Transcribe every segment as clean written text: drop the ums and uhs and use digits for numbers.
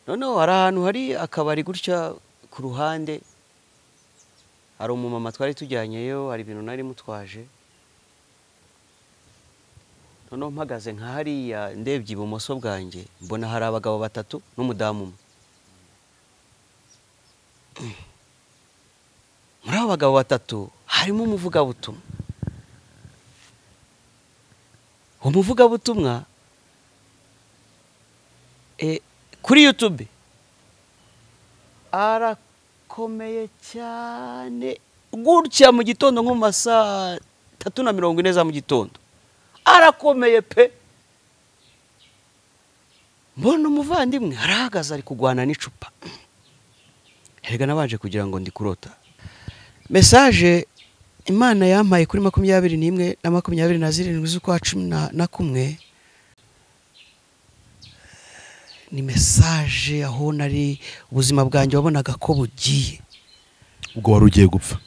Noneho hari ahantu hari akabari gutya ku ruhande, hari umumama twari tujyanyeyo, hari ibintu nari mutwaje. Noneho mpagaze nka hariya ndebye ibumoso bwanjye, mbona hari abagabo batatu n'umudamu umwe. Muri abo bagabo batatu harimo umuvugabutumwa. Umuvugabutumwa kuri YouTube arakomeye cyane gutya mu gitondo nko mu masaa 3:40 za mu gitondo, arakomeye pe. Mbona umuvandimwe arahagaze ari kugwana n'icupa. Erega nabanje kugira ngo ndi kurota. Message Imana yampaye kuri 21 na 27 z'ukwa 11 ni message aho nari ubuzima bwanjye wabonaga ko bugiye. Ubwo wari ugiye gupfa.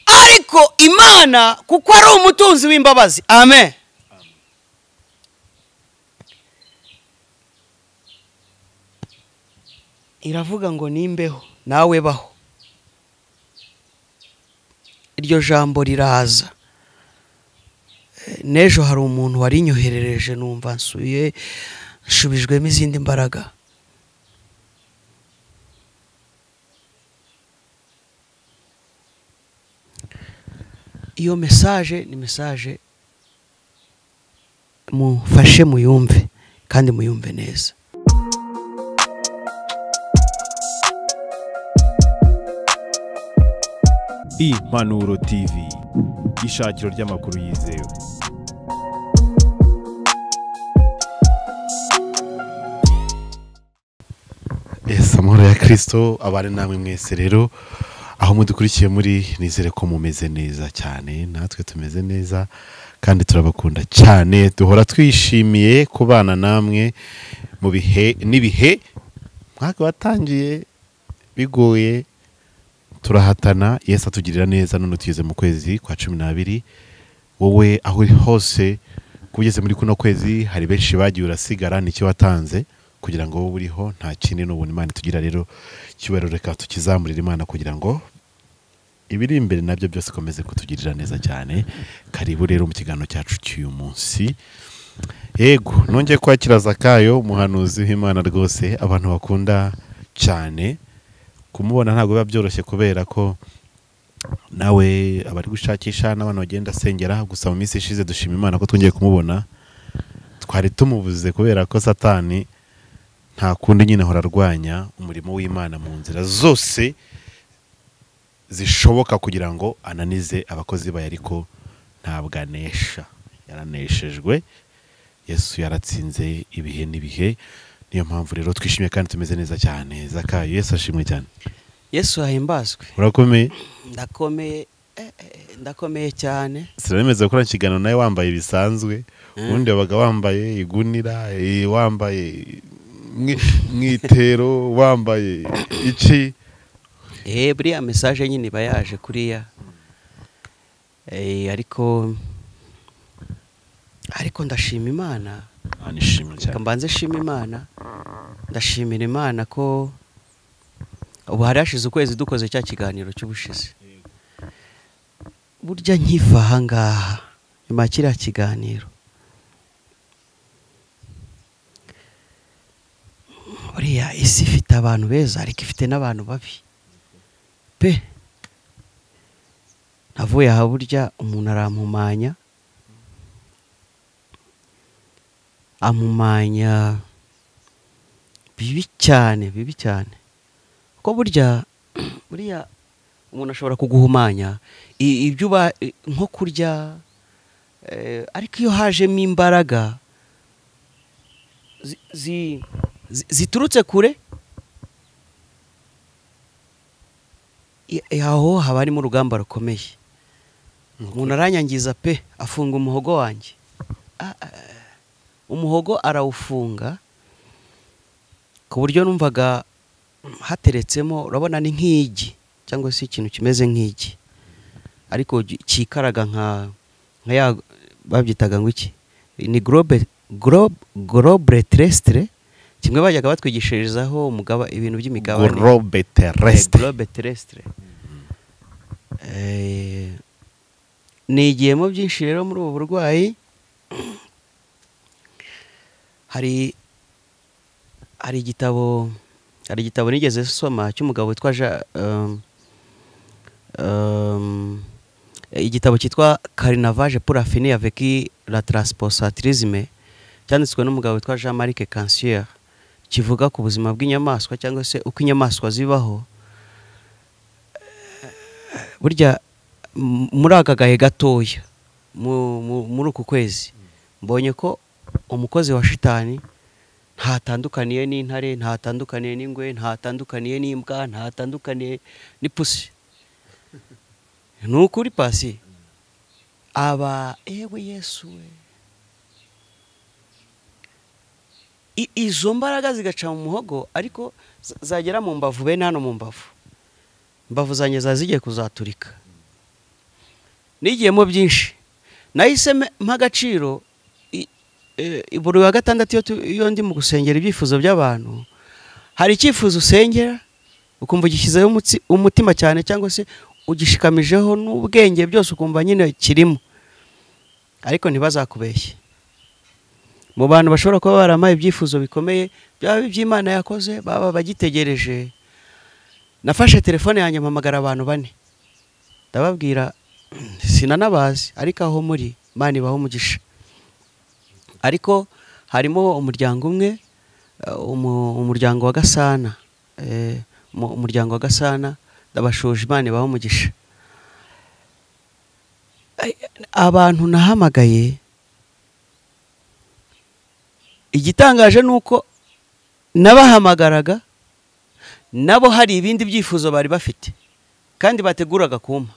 Ariko Imana kuko ari umutunzi w'imbabazi, amen, iravuga ngo nimbeho nawe baho. Iryo jambo riraza. Nejo hari umuntu warinyoherereje numva nsuye nshubijwemo izindi mbaraga. Iyo message ni message mufashe muyumve kandi muyumve neza. Impanuro TV, ishakiro ry'amakuru yizewe. Yes, amahoro ya Kristo abare namwe mwese rero aho mudukurikiye muri, nizere ko mumeze neza cyane, natwe tumeze neza kandi turabakunda cyane. Duhora twishimiye kubana namwe mu bihe n'ibihe. Mwaka watangiye bigoye, turahatana, Yesu atugirira neza none tugeze mu kwezi kwa 12. Wowe aho uri hose kugeze muri kuno kwezi hari benshi bagiye urasigara, nicyo watanze kugira ngo wowe uriho nta kindi n'ubuntu Imana itugira. Rero cyubahiro reka tukizamurira Imana kugira ngo ibiri imbere nabyo byose ikomeze kutugirira neza cyane. Karibu rero mu kiganiro cyacu cy'uyu munsi. Yego, nongeye kwakira Zakayo, umuhanuzi w'Imana rwose abantu bakunda cyane. Kumubona ntabwo biba byoroshye kubera ko nawe abari gushakisha n'abantu bagenda asengera. Gusa mu minsi ishize dushima Imana ko twongeye kumubona, twari tumubuze kubera ko Satani nta kundi nyine ahora arwanya umurimo w'Imana mu nzira zose zishoboka kugira ngo ananize abakozi bayo, ariko ntabwo anesha, yaraneshejwe. Yesu yaratsinze ibihe n'ibihe. Niyo mpamvu rero twishimiye kandi tumeze neza cyane. Zakayo, Yesu ashimwe cyane. Yesu ahimbazwe. Urakomeye? Ndakomeye, ndakomeye cyane. Sinaremeze gukora ikiganiro nawe wambaye bisanzwe, ubundi wabaga wambaye igunira, wambaye mwitero, wambaye iki. Buriya message nyine iba yaje kuriya. Ariko ndashima Imana. Anishimye cyane. Mbanze shima Imana. Ndashimira Imana ko ubu hari hashize ukwezi dukoze cya kiganiro cy'ubushize. Burya nkiva aha ngaha nyuma ya kiriya kiganiro, buriya isi ifite abantu beza ariko ifite n'abantu babi pe. Navuye aha burya umuntu arampumanya, amumanya bibi cyane, bibi cyane. Ko burya buriya umuntu ashobora kuguhumanya ibyo uba nko kurya, ariko iyo hajemo imbaraga ziturutse kure, aho haba harimo urugamba rukomeye. Umuntu aranyangiza pe, afunga umuhogo wanjye. Umuhogo arawufunga ku buryo numvaga hateretsemo, urabona ni nk'igi cyangwa se ikintu kimeze nk'igi ariko kikaraga Nka ya babyitaga ngo iki, ni globe terrestre, kimwe bajyaga batwigishirizaho umugaba ibintu by'imigabane. Globe terrestre. Globe terrestre. Nigiyemo byinshi rero muri ubu burwayi. Hari igitabo nigeze soma cy'umugabo witwa igitabo cyitwa Carnavage pour affiner avec la transposatrisme, cyanditswe n'umugabo witwa Jean-Marc Cansier, kivuga ku buzima bw'inyamaswa cyangwa se uko inyamaswa zibaho. Burya muri aka gahe gatoya muri uku kwezi mbonye ko umukozi wa shitani ntatandukaniye n'intare, ntatandukaniye n'ingwe, ntatandukaniye n'imbwa, ntatandukaniye n'ipusi. Ni ukuri pasi aba ewe Yesu we, izo mbaraga zigaca mu muhogo ariko zagera mu mbavu, bene hano mu mbavu, imbavu zanjye zazigiye kuzaturika. Nigiyemo byinshi, nahise mpa agaciro buri wa gatandatu iyo ndi mu gusengera ibyifuzo by'abantu. Hari icyifuzo usengera ukumva ugishyizeho umutima cyane, cyangwa se ugishikamijeho n'ubwenge byose, ukumva nyine kirimo, ariko ntibazakubeshye. Mu bantu bashobora kuba baramaye ibyifuzo bikomeye byaba iby'Imana yakoze baba bagitegereje. Nafashe telefone yanjye mpamagara abantu bane, ndababwira sinanabazi ariko aho muri Imana ibahe umugisha. Ariko harimo umuryango umwe, umuryango wa Gasana, umuryango wa Gasana, ndabashoje Imana ibahe umugisha. Abantu nahamagaye, igitangaje nuko nabahamagaraga nabo hari ibindi byifuzo bari bafite kandi bateguraga kumpa,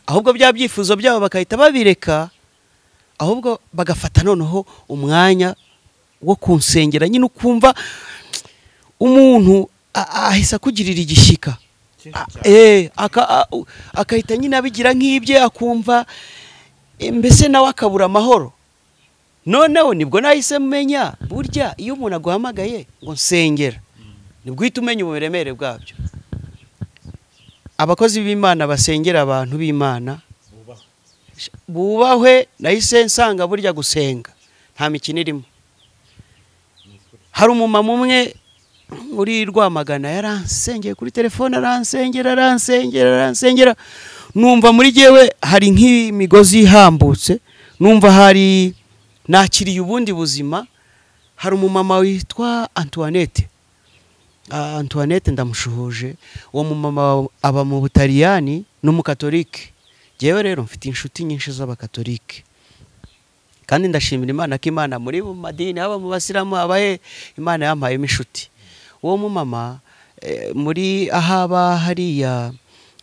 ahubwo bya byifuzo byabo bakahita babireka, ahubwo bagafata noneho umwanya wo kunsengera nyine. Ukumva umuntu ahise akugirira igishyika, akahita nyine abigira nk'ibye, akumva mbese nawe akabura amahoro. Noneho nibwo nahise menya burya iyo umuntu aguhamagaye ngo nsengera, nibwo uhita umenya uburemere bwabyo. Abakozi b'Imana basengera abantu b'Imana bubahwe. Nahise nsanga burya gusenga nta mikino irimo. Hari umumama umwe uri Rwamagana yaransengeye kuri telefone, aransengera, numva muri jewe hari nk'imigozi ihambutse, numva hari nakiriye ubundi buzima. Hari umumama witwa Antoinette, Antoinette ndamushuhuje. Uwo mumama aba mu Butaliyani, ni umukatolike. Jewe rero mfite inshuti nyinshi z'abakatolike, kandi ndashimira Imana ko Imana muri mu madini haba mu basilamu abaye Imana yampaye inshuti. Uwo mumama muri ahaba hariya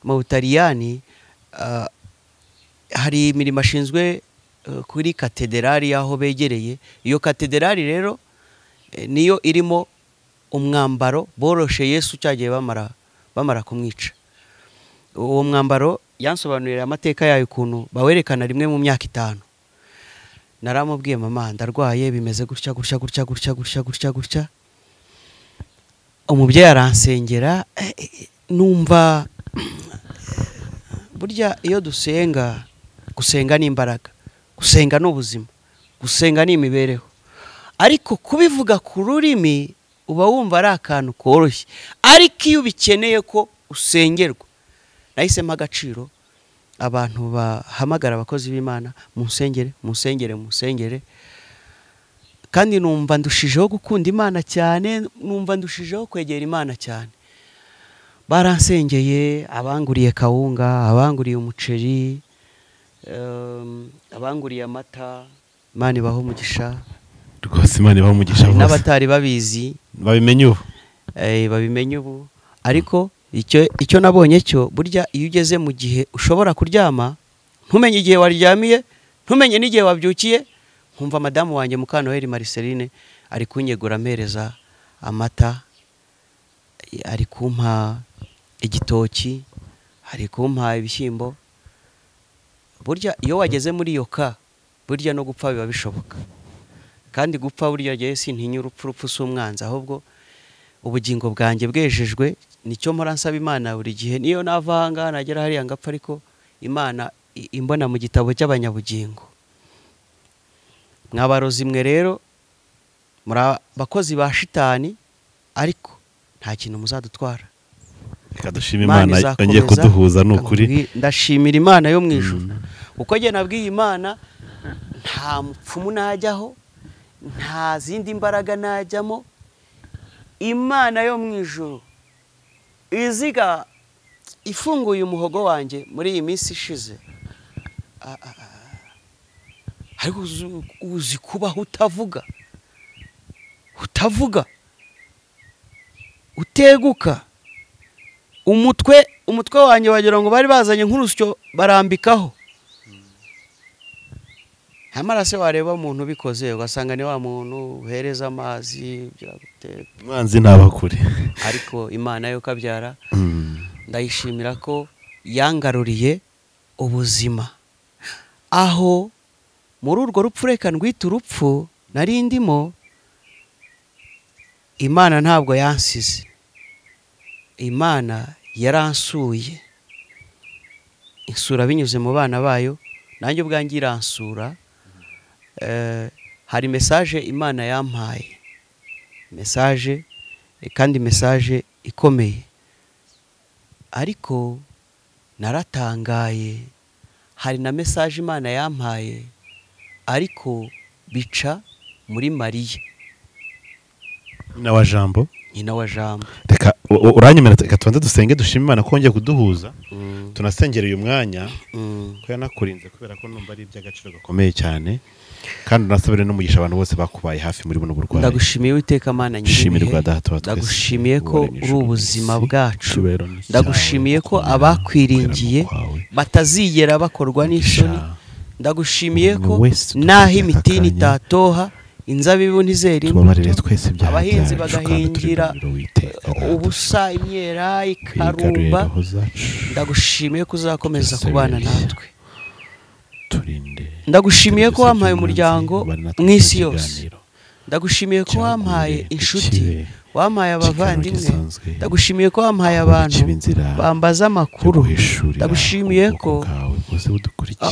mu Butaliyani, hari imirimo ashinzwe kuri katederali yaho begereye. Iyo katederali rero niyo irimo umwambaro boroshe Yesu cyagiye bamara kumwica. Uwo mwambaro yansobanurira amateka yayo ukuntu bawerekana rimwe mu myaka 5. Naramubwiye mama ndarwaye bimeze gutya gutya gutya gutya gutya gutya gutya. Umubyeyi aransengera, numva burya iyo dusenga, gusenga ni imbaraga, gusenga ni ubuzima, gusenga ni imibereho. Ariko kubivuga ku rurimi uba wumva ari akantu koroshye, ariko iyo ubikeneye ko usengerwa. Nahisemo agaciro abantu bahamagara abakozi b'Imana, munsengere, munsengere, munsengere. Kandi numva ndushijeho gukunda Imana cyane, numva ndushijeho kwegera Imana cyane. Baransengeye, abanguriye kawunga, abanguriye umuceri, abanguriye amata. Imana ibahe umugisha rwose, Imana ibahe umugisha bose. N'abatari babizi babimenye ubu, babimenye ubu. Ariko icyo nabonye cyo, burya iyo ugeze mu gihe ushobora kuryama ntumenye igihe waryamiye, ntumenye n'igihe wabyukiye. Nkumva madamu wanjye Mukanoheri Marceline ari kunyegura ampereza amata, ari kumpa igitoki, ari kumpa ibishyimbo. Burya iyo wageze muri iyo ka, burya no gupfa biba bishoboka. Kandi gupfa burya jye sintinya urupfu, urupfu si umwanzi, ahubwo ubugingo bwanjye bwejejwe. Nicyo mpora nsaba Imana buri gihe, niyo nava aha ngaha nagera hariya ngapfa, ariko Imana imbona mu gitabo cy'abanyabugingo. Mwabarozi mwe rero muri abakozi ba shitani, ariko nta kintu muzadutwara. Reka dushime Imana yongeye kuduhuza, ni ukuri. Ndashimira Imana yo mu ijuru, uko njye nabwiye Imana nta mupfumu najyaho, nta zindi mbaraga najyamo. Imana yo mu ijuru iziga ifunguye umuhogo wanjye muri iyi minsi ishize. Ariko uzi kubaho utavuga, uteguka. Umutwe wanjye wagira ngo bari bazanye nk'urusyo barambikaho. Amaraso wareba umuntu ubikoze ugasanga ni wa muntu uhereza amazi, umwanzi ntabakure. Ariko Imana yo kabyara, ndayishimira ko yangaruriye ubuzima. Aho muri urwo rupfu, reka ndwite urupfu nari ndimo, Imana ntabwo yansize. Imana yaransuye, insura binyuze mu bana bayo, nanjye ubwanjye iransura. Hari message Imana yampaye, message kandi message ikomeye, ariko naratangaye. Hari na message Imana yampaye ariko bica muri Mariya, nyina wa Jambo. Nyina wa Jambo. Reka uranyemera, reka tubanze dusenge dushime Imana ko wongeye kuduhuza, tunasengera uyu mwanya ko yanakurinze, kubera ko numva ari iby'agaciro gakomeye cyane, kandi unasabire n'umugisha abantu bose bakubaye hafi muri buno burwayi. Ndagushimiye Uwiteka Mana nyiribihe, ndagushimiye ko uri ubuzima bwacu, ndagushimiye ko abakwiringiye batazigera bakorwa n'isoni, ndagushimiye ko naho imitini itatoha, inzabibu ntizera imbuto, abahinzi bagahingira ubusa imyera ikarumba. Ndagushimiye ko uzakomeza kubana natwe. Ndagushimiye ko wampaye umuryango mu isi yose, ndagushimiye ko wampaye inshuti, wampaye abavandimwe, ndagushimiye ko wampaye abantu bambaza amakuru, ndagushimiye ko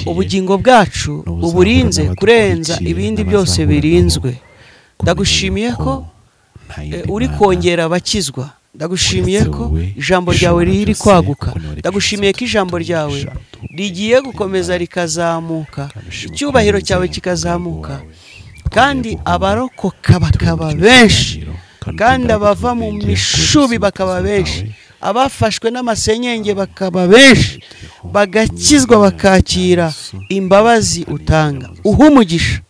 ubugingo bwacu uburinze kurenza ibindi byose birinzwe. Ndagushimiye ko uri kongera abakizwa, ndagushimiye ko ijambo ryawe riri kwaguka, ndagushimiye ko ijambo ryawe rigiye gukomeza rikazamuka, icyubahiro cyawe kikazamuka, kandi abarokoka bakaba benshi, kandi abava mu mishubi bakaba benshi, abafashwe n'amasenyenge bakaba benshi, bagakizwa bakakira imbabazi utanga. Uha umugisha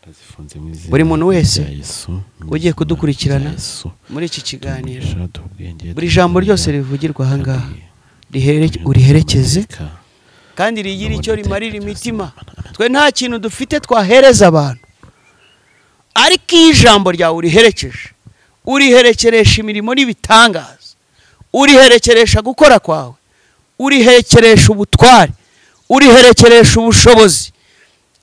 buri muntu wese ugiye kudukurikirana muri iki kiganiro. Buri jambo ryose rivugirwa aha ngaha uriherekeze, kandi rigire icyo rimarira imitima. Twe nta kintu dufite twahereza abantu, ariko iyo ijambo ryawe uriherekeje, uriherekeresha imirimo n'ibitangaza, uriherekeresha gukora kwawe, uriherekeresha ubutware, uriherekeresha ubushobozi,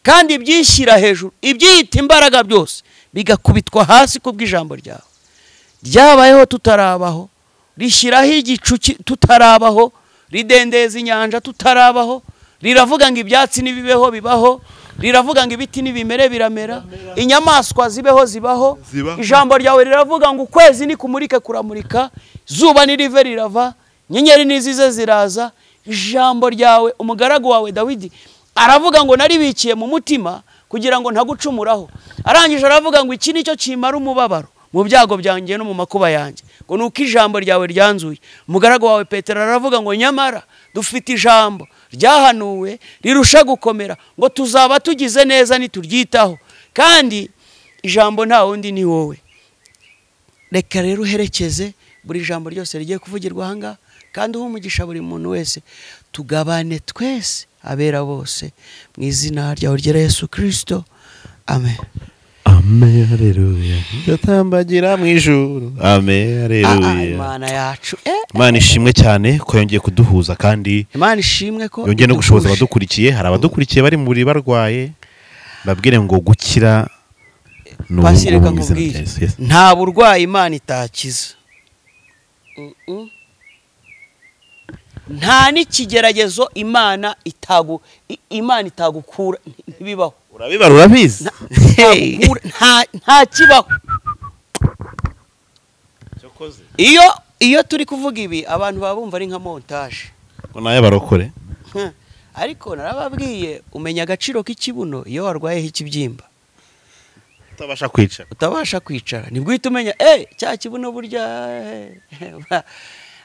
kandi ibyishyira hejuru, ibyiyita imbaraga byose bigakubitwa hasi kubw'ijambo ryawe. Ryabayeho tutarabaho, rishyiraho igicu tutarabaho, ridendeza inyanja tutarabaho, riravuga ngo ibyatsi nibibeho bibaho, riravuga ngo ibiti nibimere biramera, inyamaswa zibeho zibaho. Ijambo ryawe riravuga ngo ukwezi nikumurike kuramurika, zuba nirive rirava, nyenyeri nizize ziraza. Ijambo ryawe umugaragu wawe Dawidi aravuga ngo naribikiye mu mutima kugira ngo ntagucumuraho. Arangije aravuga ngo iki nicyo kimara umubabaro mu byago byanjye no mu makuba yanjye, ngo nuko ijambo ryawe ryanzuye. Umugaragu wawe Petero aravuga ngo nyamara dufite ijambo ryahanuwe rirusha gukomera, ngo tuzaba tugize neza nituryitaho, kandi ijambo nta wundi ni wowe. Reka rero uherekeze buri jambo ryose rigiye kuvugirwa aha ngaha, kandi uhe umugisha buri muntu wese, tugabane twese abera bose mu izina ryawe ryera Yesu Kristo, amen. Amen. Amen, haleluya. Ndatambagira mu ijuru. Amen, haleluya. Imana yacu. Imana ishimwe cyane ko yongeye kuduhuza, kandi Imana ishimwe ko yongeye no gushoboza abadukurikiye. Hari abadukurikiye bari muri barwaye, babwire ngo gukira Pasi, reka nkubwire, nta burwayi Imana itakiza, nta n'ikigeragezo Imana itagu Imana itagukura, ntibibaho. Urabibara, urabizi, nta kibaho. Iyo turi kuvuga ibi abantu baba bumva ari nka montage ngo naye barokore, ariko narababwiye umenya agaciro k'ikibuno iyo warwayeho ikibyimba utabasha kwicara, utabasha kwicara, nibwo uhita umenya cya kibuno burya.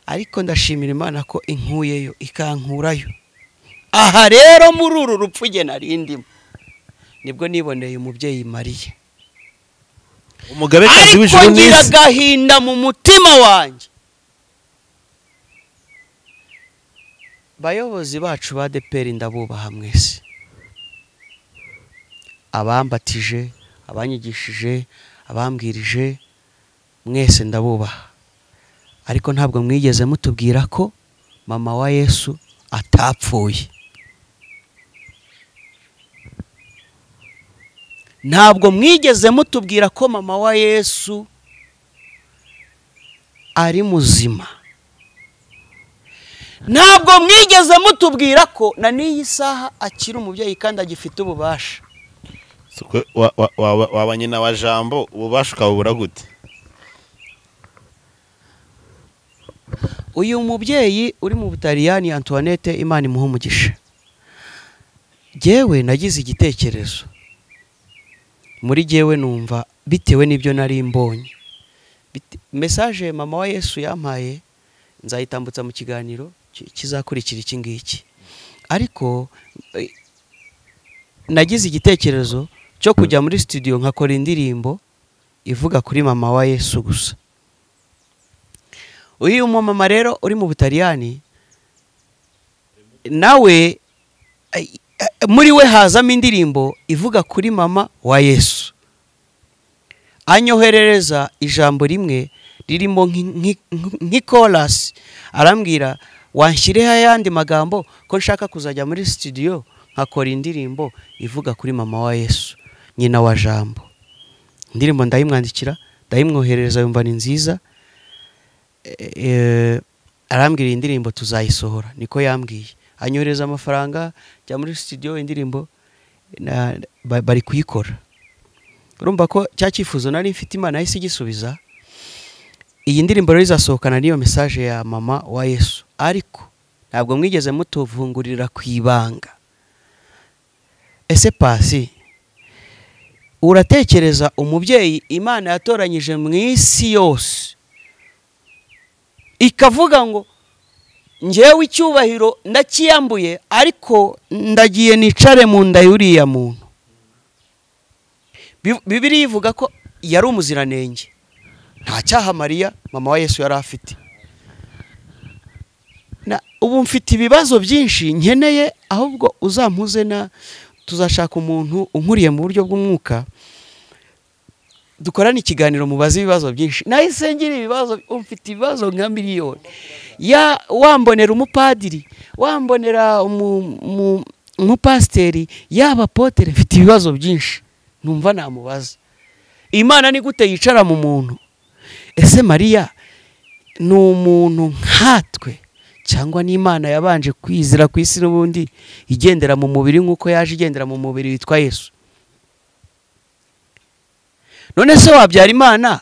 Ariko ndashimira Imana ko inkuyeyo ikankurayo. Aha rero muri uru rupfu jye nari ndimo nibwo niboneye umubyeyi Mariya, umugabekazi w'ijuru n'isi. Ariko ngira agahinda mu mutima wanjye. Bayobozi bacu ba ADEPR ndabubaha mwese, abambatije, abanyigishije, abambwirije, mwese ndabubaha. Ariko ntabwo mwigeze mutubwira ko mama wa Yesu atapfuye. Ntabwo mwigeze mutubwira ko mama wa Yesu ari muzima. Ntabwo mwigeze mutubwira ko na n'iyi saha akiri umubyeyi kandi agifite ububasha. Waba nyina wa Jambo, ububasha ukabubura gute? Uyu mubyeyi uri mu Butaliyani, Antoinette, Imana imuhe umugisha. Jyewe nagize igitekerezo muri jyewe, numva bitewe n'ibyo nari mbonye. Message mama wa Yesu yampaye nzayitambutsa mu kiganiro kizakurikira iki ngiki. Ariko nagize igitekerezo cyo kujya muri studio nkakora indirimbo ivuga kuri mama wa Yesu gusa. Uyu mama rero uri mu Butaliyani nawe muri we hazamo indirimbo ivuga kuri mama wa Yesu. Anyoherereza ijambo rimwe ririmo nk'ikorasi, arambwira wanshyireho ayandi magambo ko nshaka kuzajya muri studio nkakora indirimbo ivuga kuri mama wa Yesu, nyina wa Jambo. Indirimbo ndayimwandikira, ndayimwoherereza, yumva ni nziza. Arambwira indirimbo tuzayisohora, niko yambwiye. Anyohereza amafaranga, njya muri studio, indirimbo bari kuyikora. Urumva ko cya cyifuzo nari mfite Imana yahise igisubiza. Iyi ndirimbo rero izasohokana n'iyo message ya mama wa Yesu. Ariko ntabwo mwigeze mutuvungurira ku ibanga. Ese Pasi, uratekereza umubyeyi Imana yatoranyije mu isi yose ikavuga ngo njyewe icyubahiro ndakiyambuye, ariko ndagiye nicare mu nda y'uriya muntu? Bibiliya ivuga ko yari umuziranenge, nta cyaha Mariya mama wa Yesu yari afite. Ubu mfite ibibazo byinshi nkeneye, ahubwo uzampuze na tuzashaka umuntu unkuriye mu buryo bw'umwuka dukorana ikiganiro, mubaze ibibazo byinshi. Nahise ngira ibibazo, mfite ibibazo nka miliyoni. Ya wambonera umupadiri, wambonera umupasiteri, yaba apotere, mfite ibibazo byinshi numva namubaza. Imana ni gute yicara mu muntu? Ese Mariya ni umuntu nkatwe, cyangwa ni Imana yabanje kwizira ku isi n'ubundi igendera mu mubiri nk'uko yaje igendera mu mubiri witwa Yesu? None se wabyara Imana?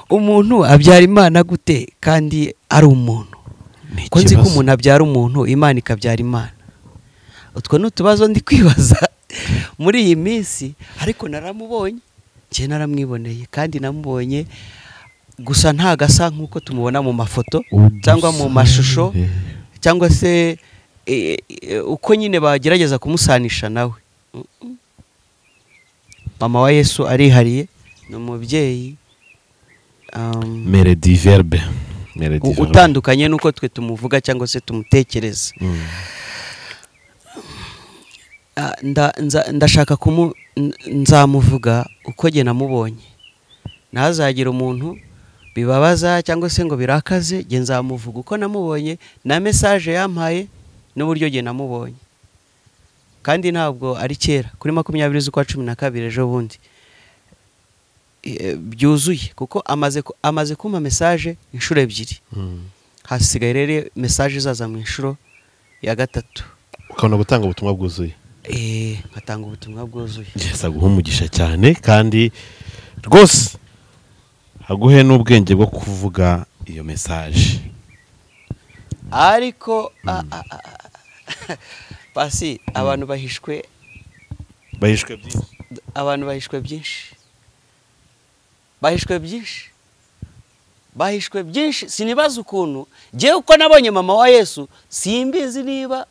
Umuntu abyara Imana gute kandi ari umuntu? Ko nzi ko umuntu abyara umuntu, Imana ikabyara Imana. Utwo ni utubazo ndi kwibaza muri iyi minsi, ariko naramubonye, njye naramwiboneye, kandi namubonye gusa ntagasa nk'uko tumubona mu mafoto cyangwa mu mashusho, cyangwa se uko nyine bagerageza kumusanisha nawe. Mama wa Yesu arihariye, ni umubyeyi mere di verbe, utandukanye n'uko twe tumuvuga cyangwa se tumutekereza. Ndashaka nzamuvuga uko jye namubonye, ntazagira umuntu bibabaza cyangwa se ngo birakaze. Jye nzamuvuga uko namubonye na message yampaye n'uburyo jye namubonye. Kandi ntabwo ari kera, kuri 20 z'ukwa 12 ejo bundi byuzuye, kuko amaze kumpa message inshuro 2. Hasigaye rero message izaza mu inshuro ya 3, ukabona gutanga ubutumwa bwuzuye. Nkatanga ubutumwa bwuzuye. Yesu aguhe umugisha cyane, kandi rwose aguhe n'ubwenge bwo kuvuga iyo message. Ariko pasi abantu bahishwe byinshi, abantu bahishwe byinshi, bahishwe byinshi, bahishwe byinshi. Sinibaza ukuntu jewe uko nabonye mama wa Yesu, simbizi niba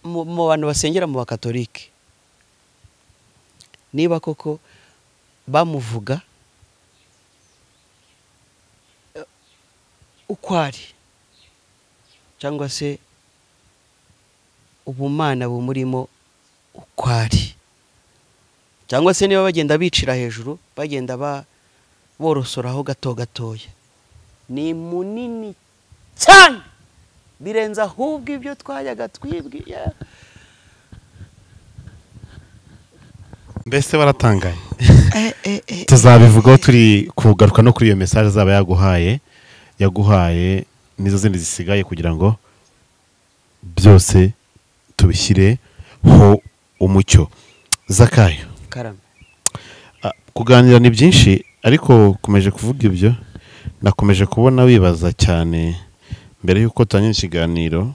mu bantu basengera mu bakatolike niba koko bamuvuga uko ari, cyangwa se ubumana bumurimo uko ari, cyangwa se niba bagenda bicira hejuru, bagenda borosoraho gato gatoya. Ni munini cyane birenze ahubwo ibyo twajyaga twibwiye. Mbese waratangaye. Tuzabivugaho turi kugaruka no kuri iyo message azaba yaguhaye nizo zindi zisigaye, kugira ngo byose tubishyire ho umucyo. Zakayo, karame, kuganira ni byinshi, ariko komeje kuvuga ibyo nakomeje kubona wibaza cyane mbere yuko tutangira ikiganiro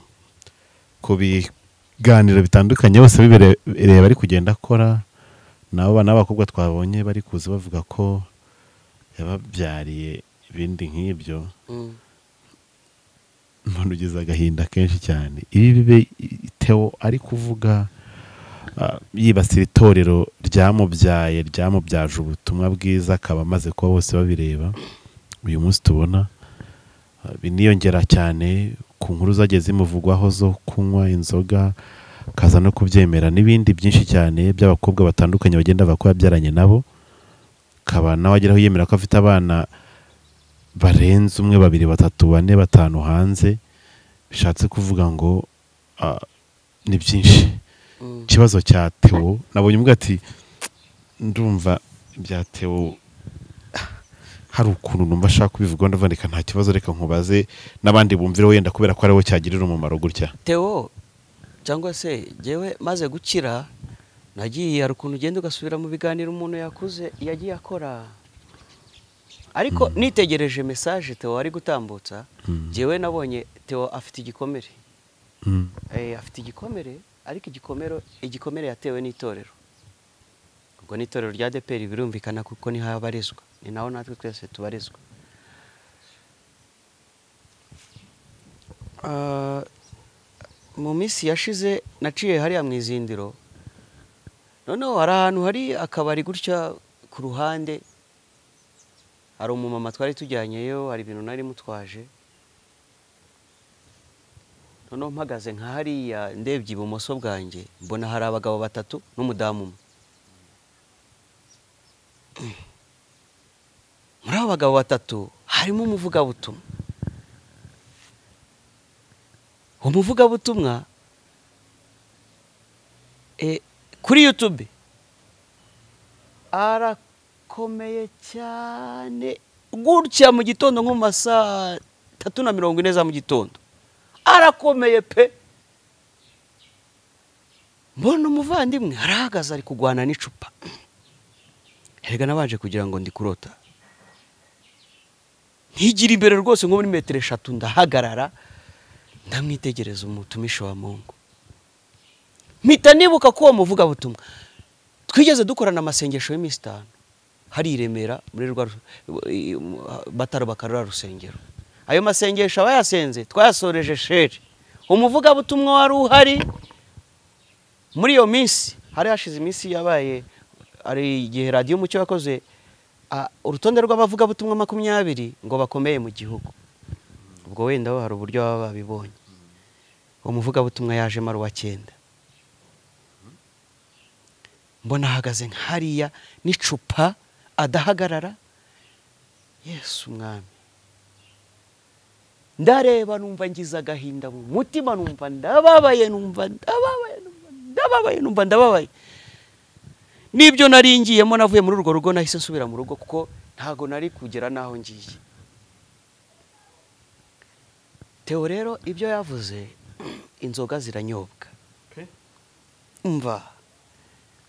ku biganiro bitandukanye bose bibireba ari kugenda akora, nabo bana b'abakobwa twabonye bari kuza bavuga ko yababyariye ibindi nk'ibyo. Mbona ugize agahinda kenshi cyane. Ibi bibe Theo ari kuvuga yibasira itorero ryamubyaye, ryamubyaje ubutumwa bwiza, akaba amaze kuba bose babireba uyu munsi tubona biniyongera cyane ku nkuru zagiye zimuvugwaho zo kunywa inzoga, kaza no kubyemera n'ibindi byinshi cyane by'abakobwa batandukanye bagenda bakora byaranye nabo, kaba nawe ageraho yemera ko afite abana barenze 1, 2, 3, 4, 5 hanze. Bishatse kuvuga ngo ni byinshi. Ikibazo cya Theo nabonye umbwa ati ndumva bya Theo hari ukuntu numva ashaka kubivuga, ndavandika nta kibazo, reka nkubaze n'abandi bumvire wenda kubera ko ariwo cyagirira umumaro gutya. Theo cyangwa se jewe maze gukira nagiye hari ukuntu ugenda ugasubira mu biganiro umuntu yakuze yagiye akora, ariko nitegereje message Theo ari gutambutsa, jewe nabonye Theo afite igikomere. Afite igikomere, ariko igikomere yatewe n'itorero. Ubwo n'itorero rya ADEPR birumvikana kuko ni habarizwa, ni naho natwe twese tubarizwa. Mu minsi yashize naciye hariya mu izindiro, noneho hari ahantu hari akabari gutya ku ruhande, hari umumama twari tujyanyeyo, hari ibintu nari mutwaje. Noneho mpagaze nka hariya ndebye ibumoso bwanjye, mbona hari abagabo 3 n'umudamu umwe. Muri abo bagabo 3 harimo umuvugabutumwa. Umuvugabutumwa kuri YouTube arakomeye cyane gutya mu gitondo nko mu masaha 3:40 za mu gitondo, arakomeye pe. Mbona umuvandimwe arahagaze ari kugwana n'icupa. Erega nabanje kugira ngo ndi kurota, ntigira imbere rwose nko muri metero 3 ndahagarara ndamwitegereza umutumishi wa Mungu. Mpita nibuka ko uwo muvugabutumwa twigeze dukorana amasengesho y'iminsi 5 hari i Remera muri rwa batarubaka rwa rusengero. Ayo masengesho abayasenze twayasoreje shere. Umuvugabutumwa wari uhari muri iyo minsi, hari hashize iminsi yabaye ari igihe Radio Umucyo yakoze urutonde rw'abavugabutumwa 20 ngo bakomeye mu gihugu. Ubwo wenda hari uburyo baba babibonye. Uwo muvugabutumwa yaje mari wa 9. Mbona ahagaze nkariya n'icupa adahagarara. Yesu mwami, ndareba numva ngize agahinda mu mutima, numva ndababaye, numva ndababaye, numva ndababaye, numva ndababaye. Nibyo naringiyemo, navuye muri urwo rugo nahise nsubira mu rugo kuko ntago nari kugera naho ngiye. Theo rero ibyo yavuze, inzoga ziranyobwa. Umva,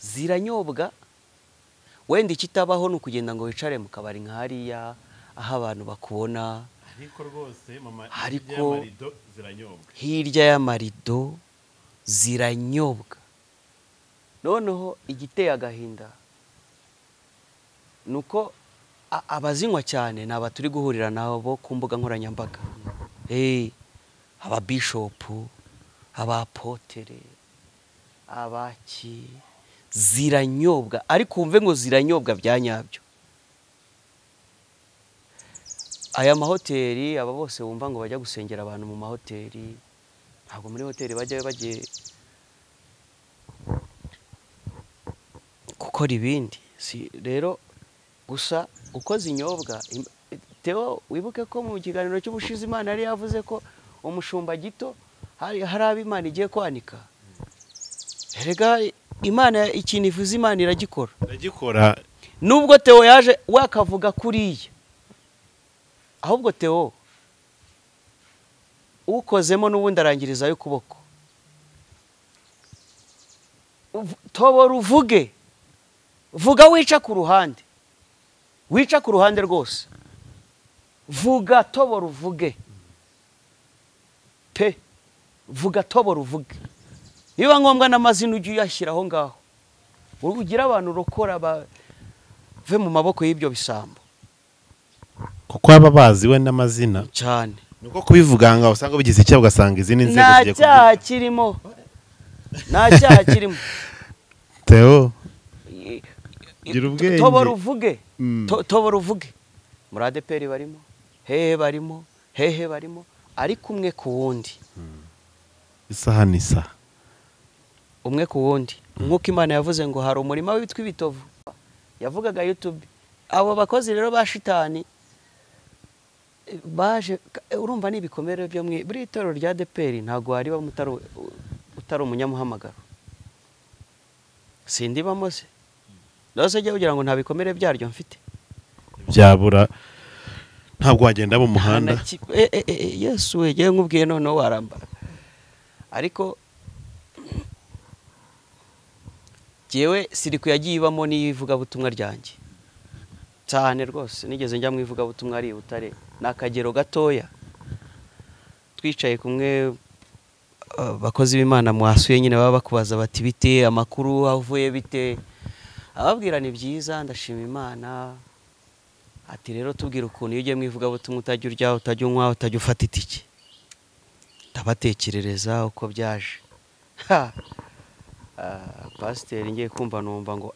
ziranyobwa. Wenda ikitabaho ni ukugenda ngo wicare mu kabari nka hariya aho abantu bakubona, ariko rwose mama, hirya y'amarido ziranyobwa, hirya y'amarido ziranyobwa. Noneho igiteye agahinda nuko abazinywa cyane ni aba turi guhurira nabo ku mbuga nkoranyambaga, ababishopu, abapotere, abaki, ziranyobwa. Ariko wumve ngo ziranyobwa bya nyabyo. Aya mahoteli, aba bose wumva ngo bajya gusengera abantu mu mahoteli, ntabwo muri hoteli bajyayo bagiye gukora ibindi. Si rero gusa uko zinyobwa. Theo, wibuke ko mu kiganiro cy'ubushize Imana yari yavuze ko umushumba gito hari abo Imana igiye kwanika. Erega Imana ikintu ivuze Imana iragikora, iragikora. Nubwo Theo yaje we akavuga kuriya, ahubwo Theo ukozemo n'ubundi arangirizayo ukuboko. Tobora uvuge, vuga wica ku ruhande, wica ku ruhande rwose, vuga tobora uvuge pe, vuga tobora uvuge. Niba ngombwa n'amazina ujye uyashyira aho ngaho, ugira abantu urokora bave mu maboko y'ibyo bisambo, kuko aba bazi we n'amazina cyane. Nuko kubivuga nga usanga bigize icyaha, ugasanga izindi nzego zigiye. Nta cyaha kirimo, nta cyaha kirimo. Theo, gira ubwenge, tobora uvuge, tobora uvuge. Muri ADEPR barimo, hehe barimo, hehe barimo, ariko umwe ku wundi, isaha n'isaha, umwe ku wundi. Nk'uko Imana yavuze ngo hari umurima witwa ibitovu, yavugaga YouTube. Abo bakozi rero ba shitani baje, urumva ni ibikomere byo muri itorero rya ADEPR. Ntabwo wari utari umunyamuhamagaro, sindibamo se rwose jya ugira ngo nta bikomere byaryo mfite, byabura. Ntabwo wagenda mu muhanda. Yesu we, ngiye nkubwiye noneho warambara. Ariko jyewe siriku yagiye ibamo n'ivugabutumwa ryanjye cyane rwose. Nigeze njya mu ivugabutumwa ari i Butare, ni akagero gatoya, twicaye kumwe abakozi b'Imana mwasuye nyine, baba bakubaza bati bite amakuru avuye bite, ababwira ni byiza, ndashima Imana. Ati rero tubwira ukuntu iyo ugiye mu ivugabutumwa utajya urya, utajya unywa, utajya ufata itike. Ndabatekerereza uko byaje. Pasiteri ngiye kumva numva ngo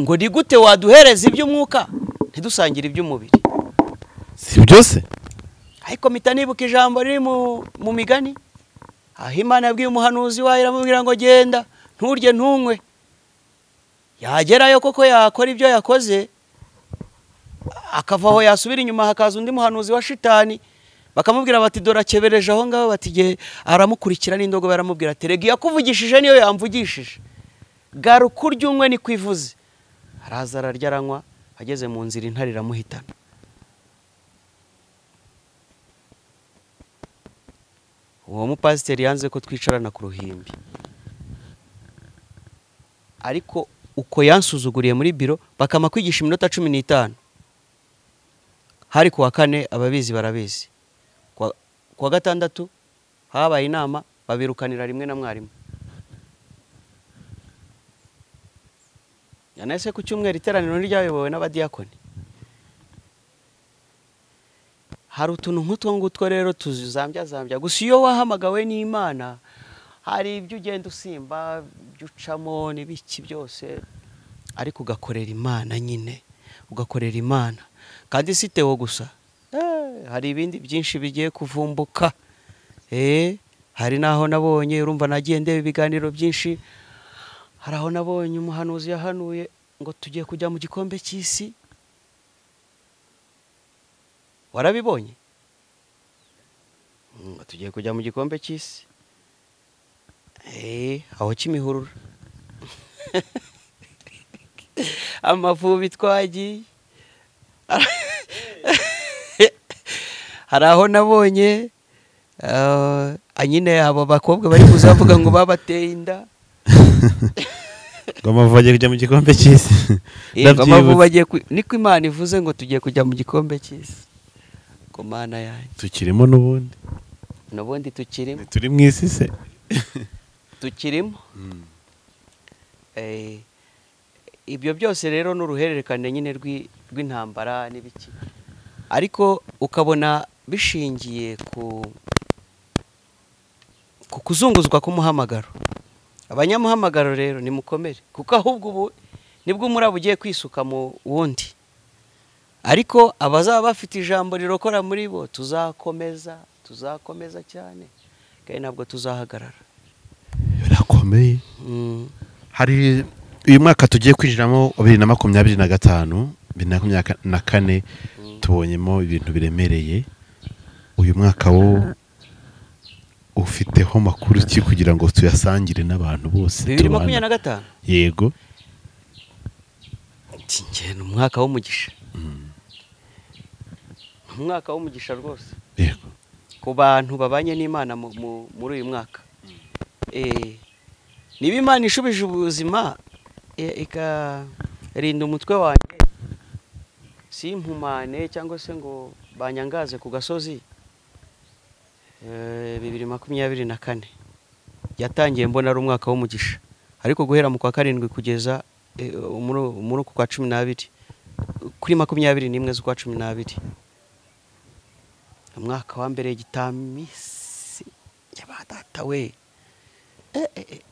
ngo ni gute waduhereza iby'umwuka ntidusangire iby'umubiri? Si byose. Ariko mpita nibuka ijambo riri mu migani, aho Imana yabwiye umuhanuzi wayo iramubwira ngo genda nturye ntunywe. Yagerayo koko yakora ibyo yakoze, akava aho yasubira inyuma hakaza undi muhanuzi wa shitani, bakamubwira bati dore akebereje aho ngaho, bati aramukurikira n'indogobe, aramubwira ati rega iyakuvugishije niyo yamvugishije, garuka urye unywe niko ivuze. Araza ararya aranywa, ageze mu nzira intare iramuhitana. Uwo mupasiteri yanze ko twicarana ku ruhimbi, ariko uko yansuzuguriye muri biro bakama kwigisha iminota 15. Hari kuwa kane, ababizi barabizi. Kuwa gatandatu habaye inama, babirukanira rimwe na mwarimu. Yanese ku cyumweru iteraniro ryayobowe n'abadiyakoni. Hari utuntu nk'utwo ngutwo rero tuzambya zambya. Gusa iyo wahamagawe n'Imana hari ibyo ugenda usimba, ibyo ucamo n'ibiki byose, ariko ugakorera Imana nyine, ugakorera Imana. Kandi si Theo gusa, hari ibindi byinshi bigiye kuvumbuka. Hari naho nabonye, urumva nagiye ndeba ibiganiro byinshi, Hari aho nabonye umuhanuzi yahanuye ngo tugiye kujya mu gikombe cy'isi. Warabibonye? Ngo tugiye kujya mu gikombe cy'isi. Aho Kimihurura. Amavubi twagiye. Hari aho nabonye nyine abo bakobwa bari kuzavuga ngo babateye inda. Ngo Amavubi agiye kujya mu gikombe cy'isi. Amavubi agiye, niko Imana ivuze ngo tugiye kujya mu gikombe cy'isi. Ku Mana yanjye. Tukirimo n'ubundi. N'ubundi tukirimo. Turi mu isi se. Tukirimo. Ibyo byose rero n'uruhererekane nyine rw'intambara n'ibiki. Ariko ukabona bishingiye ku kuzunguzwa k'umuhamagaro. Abanyamuhamagaro rero nimukomere, kuko ahubwo ubu nibwo umuraba ugiye kwisuka mu wundi. Ariko abazaba bafite ijambo rirokora muri bo tuzakomeza, tuzakomeza cyane, kandi ntabwo tuzahagarara. Birakomeye. Hari uyu mwaka tugiye kwinjiramo 2025, 2024, tubonyemo ibintu biremereye. Uyu mwaka wo ufiteho makuru ki kugira ngo tuyasangire n'abantu bose? 2025? Yego. Ni umwaka w'umugisha. Umwaka w'umugisha rwose. Yego. Ku bantu babanye n'Imana muri uyu mwaka. Niba Imana ishubije ubuzima ikarinda umutwe wanjye simpumane cyangwa se ngo banyangaze ku gasozi, 2024 yatangiye mbona ari umwaka w'umugisha, ariko guhera mu kwa 7 kugeza muri uku kwa 12 kuri 21 z'ukwa 12, umwaka wa mbere gitamisi y'abadata we.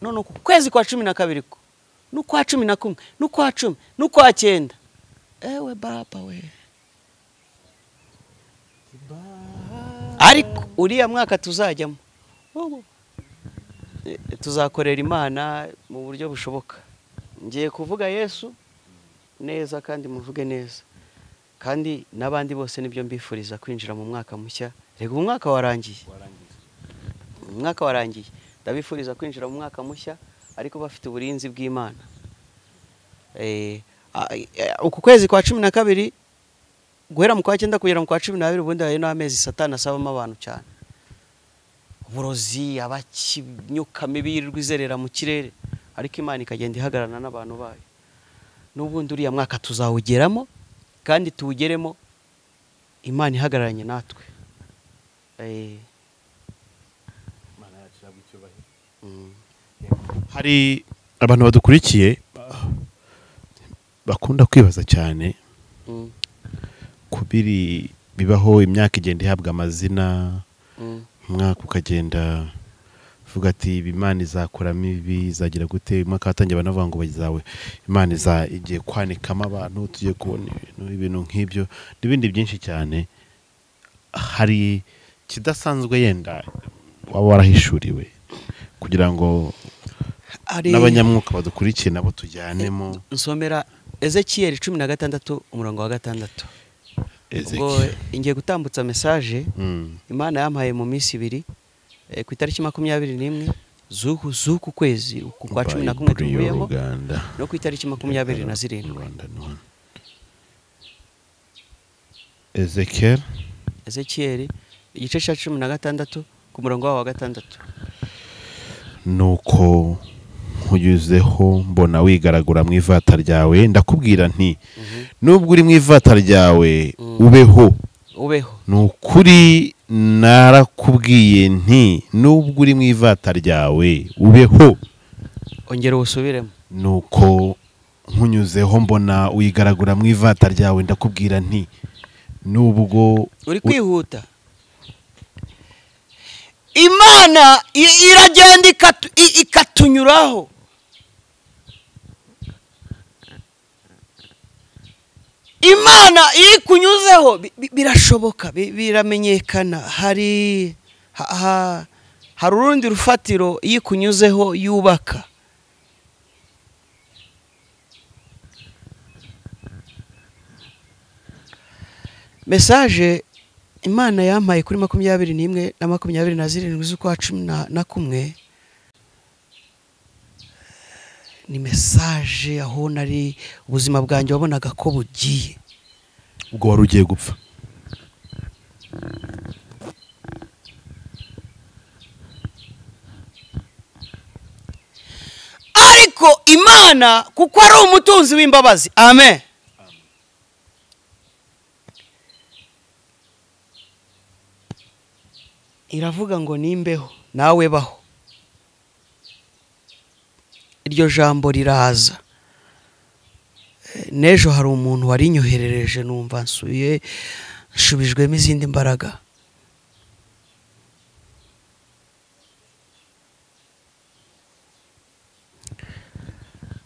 None ku kwezi kwa 12 ko n'ukwa 11 n'ukwa 10 n'ukwa 9, ewe baba we. Ariko uriya mwaka tuzajyamo tuzakorera Imana mu buryo bushoboka. Ngiye kuvuga Yesu neza kandi muvuge neza, kandi n'abandi bose nibyo mbifuriza kwinjira mu mwaka mushya. Rega umwaka warangiye, umwaka warangiye, ndabifuriza kwinjira mu mwaka mushya ariko bafite uburinzi bw'Imana. Uku kwezi kwa 12 guhera mu kwa 9 kugera mu kwa 12, ubundi ayo n'amezi Satani asabamo abantu cyane, uburozi, abakinyuka mibi rwizerera mu kirere, ariko Imana ikagenda ihagararana n'abantu bayo. N'ubundi uriya mwaka tuzawugeramo kandi tuwugeremo Imana ihagararanye natwe. Hari abantu badukurikiye bakunda kwibaza cyane kubiri bibaho, imyaka igenda ihabwa amazina, umwaka ukagenda uvuga ati Imana izakoramo ibi, izagira gute. Umwaka watangiye banavuga ngo bazawe Imana igiye kwanikamo abantu, tugiye kubona ibintu nk'ibyo n'ibindi byinshi cyane. Hari kidasanzwe yenda waba warahishuriwe kugira ngo n'abanyamwuka badukurikiye nabo tujyanemo? Nsomera Ezekiel 16 umurongo wa 6. Ubwo ngiye gutambutsa message Imana yampaye mu minsi ibiri, ku itariki 21 z'uku kwezi kwa 11 tuvuyemo, no ku itariki 27. Ezekiel igice cya 16 ku murongo wa 6. Nuko nkunyuzeho mbona wigaragura mu ivata ryawe, ndakubwira nti nubwo uri mu ivata ryawe ubeho. Ubeho. Nukuri narakubwiye nti nubwo uri mu ivata ryawe ubeho. Ongera usubiremo. Nuko nkunyuzeho mbona wigaragura mu ivata ryawe, ndakubwira nti nubwo uri kwihuta. Imana iragenda ikatunyuraho. Imana iri kunyuzeho birashoboka, biramenyekana. Hari urundi rufatiro iyo ikunyuzeho yubaka. Message Imana yampaye kuri 21 na 27 z'ukwa 11 ni message aho nari ubuzima bwanjye wabonaga ko bugiye. Ubwo wari ugiye gupfa. Ariko Imana kuko ari umutunzi w'imbabazi. Amen. Iravuga ngo nimbeho nawe baho. Iryo jambo riraza. Nejo hari umuntu warinyoherereje numva nsuye nshubijwemo izindi mbaraga.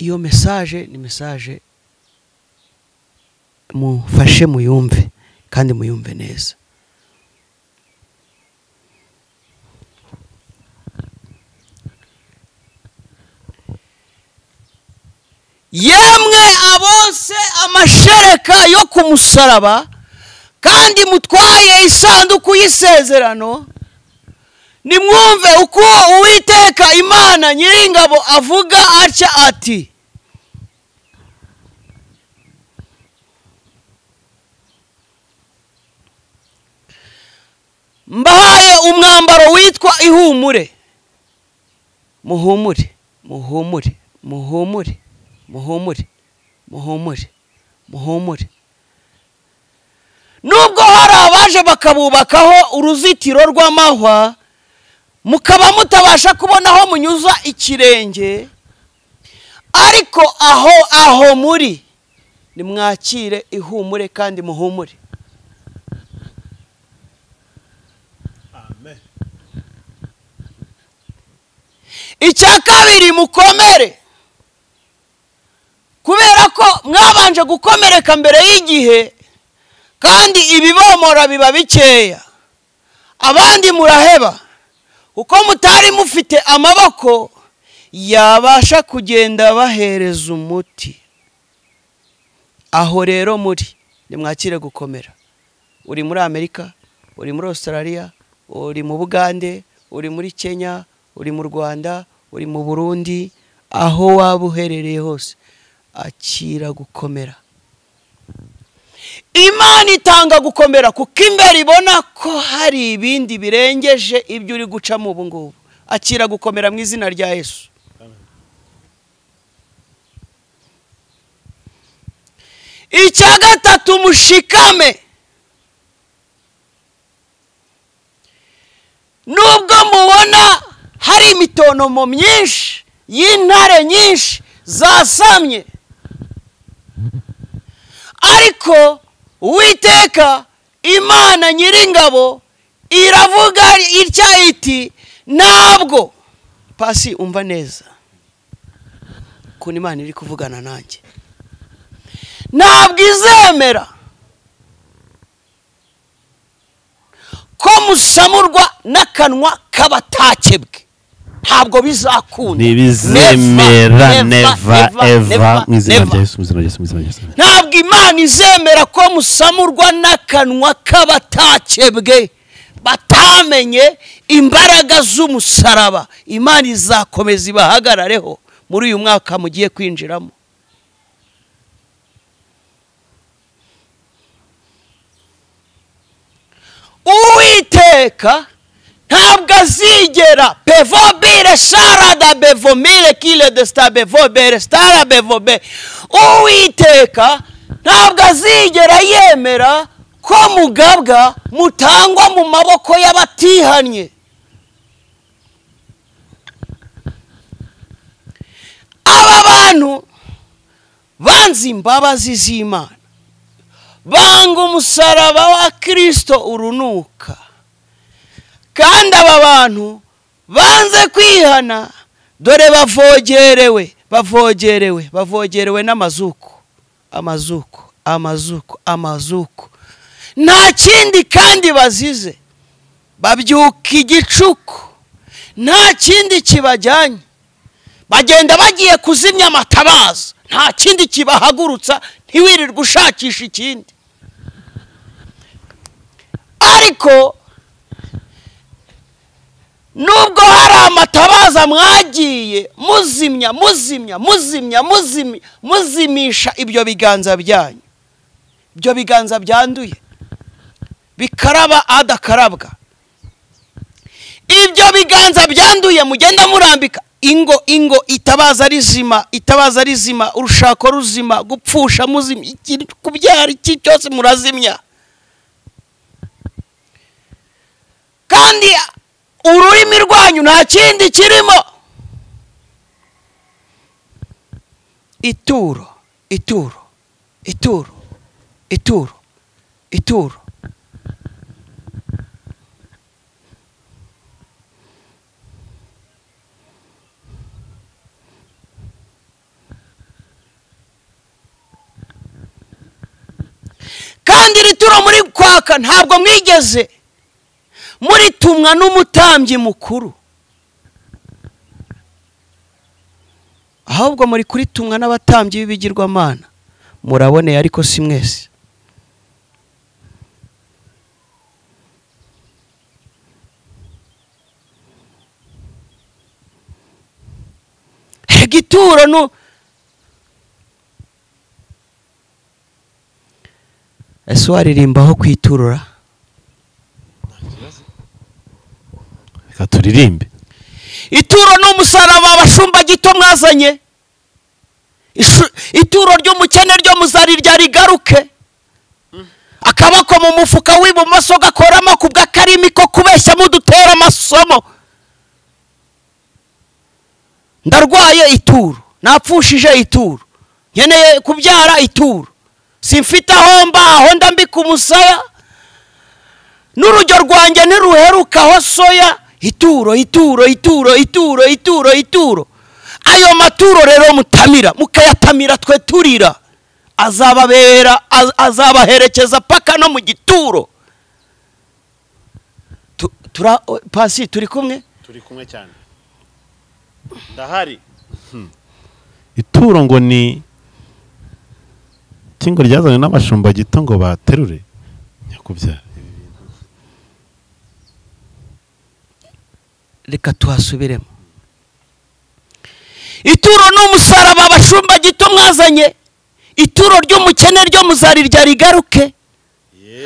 Iyo message ni message mufashe muyumve kandi muyumve neza. Yemwe abonse amashereka yo ku musaraba kandi mutwaye isanduku y'isezerano, nimwumve uko Uwiteka Imana Nyiringabo avuga atya ati: mbahaye umwambaro witwa ihumure, muhumure, muhumure, muhumure, muhumure, muhumure, muhumure. Nubwo hari abaje bakabubakaho uruzitiro rw'amahwa, mukaba mutabasha kubona aho munyuza ikirenge, ariko aho muri nimwakire ihumure kandi muhumure. Amen. Icya kabiri, mukomere, kubera ko mwabanje gukomereka mbere y'igihe kandi ibibomora biba bikeya, abandi muraheba kuko mutari mufite amaboko yabasha kugenda bahereza umuti. Aho rero muri nimwakire gukomera. Uri muri Amerika, uri muri Australia, uri mu Bugande, uri muri Kenya, uri mu Rwanda, uri mu Burundi, aho waba uherereye hose, akira gukomera. Imana itanga gukomera kuko imbere ibona ko hari ibindi birengeje ibyo uri gucamo ubu ngubu. Akira gukomera mu izina rya Yesu. Icya gatatu, mushikame. Nubwo mubona hari imitonomo myinshi y'intare nyinshi zasamye, ariko Uwiteka Imana Nyiringabo iravuga itya iti: ntabwo pasi umva neza ukuntu Imana iri kuvugana nanjye, ntabwo izemera ko musamurwa n'akanwa k'abatakebwe. Ntabwo bizakunda. Ntibizemera, never ever, mu izina rya Yesu, mu izina rya Yesu, mu izina rya Yesu. Ntabwo Imana izemera ko musamurwa n'akanwa k'abatakebwe batamenye imbaraga z'umusaraba. Imana izakomeza ibahagarareho muri uyu mwaka mugiye kwinjiramo. Uwiteka ntabwo azigera bevobire sharada bevomire kile desta bevobere stara bevobe. Uwiteka ntabwo azigera yemera ko mugabwa mutangwa mu maboko y'abatihannye. Aba bantu banze imbabazi z'Imana, banga umusaraba wa Kristo urunuka, kandi aba bantu banze kwihana, dore bavogerewe, bavogerewe, bavogerewe n'amazuku, amazuku, amazuku, amazuku. Nta kindi kandi bazize, babyuka igicuku, nta kindi kibajyanye, bagenda bagiye kuzimya amatabaza, nta kindi kibahagurutsa, ntiwirirwe ushakisha ikindi. Ariko nubwo hari amatabaza mwagiye muzimya muzimya muzimya muzimya muzimisha ibyo biganza byanyu, ibyo biganza byanduye bikaraba adakarabwa, ibyo biganza byanduye mugenda murambika ingo ingo itabaza rizima, itabaza rizima, urushako ruzima, gupfusha muzimya, kubyara iki cyose murazimya. Kandi ururimi rwanyu nta kindi kirimo. Ituro, ituro, ituro, ituro, ituro. Kandi iri turo muri kwaka ntabwo mwigeze muritumwa n'umutambyi mukuru, ahubwo muri kuritumwa n'abatambyi b'ibigirwamana. Muraboneye ariko si mwese. Igituro no ese waririmbaho kwiturura? Reka turirimbe. Ituro n'umusaraba abashumba gito mwazanye, ituro ry'umukene ryo muzarirya rigaruke. Akaboko mu mufuka w'ibumoso gakoramo kubw'akarimi ko kubeshya mudutera amasomo. Ndarwaye ituro, napfushije ituro, nkeneye kubyara ituro, simfite aho mba, aho ndambika umusaya, n'urujyo rwanjye ntiruherukaho soya. Ituro, ituro, ituro, ituro, ituro, ituro. Ayo maturo rero mutamira mukayatamira twe turira, azababera, azabaherekeza paka no mu gituro. Pasi turi kumwe? Turi kumwe cyane. Ndahari. Ituro ngo ni kingo ryazanywe n'abashumba gito ngo baterure nyakubyara. Reka tuhasubiremo. Ituro n'umusaraba abashumba gito mwazanye, ituro ry'umukene ryo muzarirya rigaruke.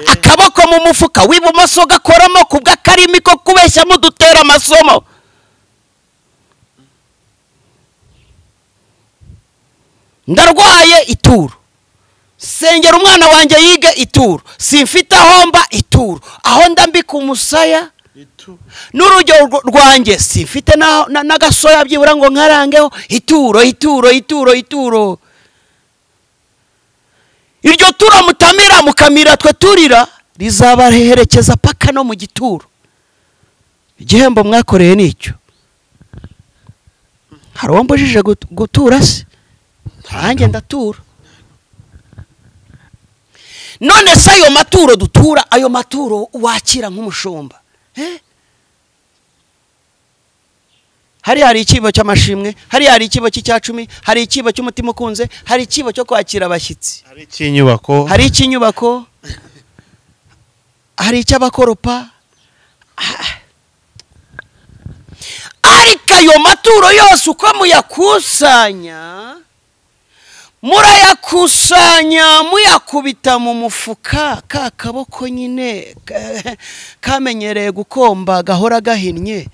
Akaboko mu mufuka w'ibumoso gakoramo kubw'akarimi ko kubeshya mudutera amasomo. Ndarwaye ituro, sengera umwana wanjye yige ituro, simfite aho mba ituro, aho ndambika umusaya n'urujyo rwanjye simfite n'agasoya byibura ngo nkarangeho. Ituro, ituro, ituro, ituro. Iryo turo mutamira mukamira twe turira rizabaherekeza paka no mu gituro. Igihembo mwakoreye nicyo. Hari uwo mbujije gutura se? Nanjye ndatura. None se ayo maturo dutura, ayo maturo wakira nk'umushumba, hari ikibo cy'amashimwe, hari ikibo cy'icyacumi, hari ikibo cy'umutima ukunze, hari ikibo cyo kwakira abashyitsi, hari icy'inyubako, hari icy'inyubako, hari icy'abakoropa. Ariko ayo maturo yose uko muyakusanya, murayakusanya muyakubita mu mufuka, ka kaboko nyine kamenyereye gukomba gahora gahinnye.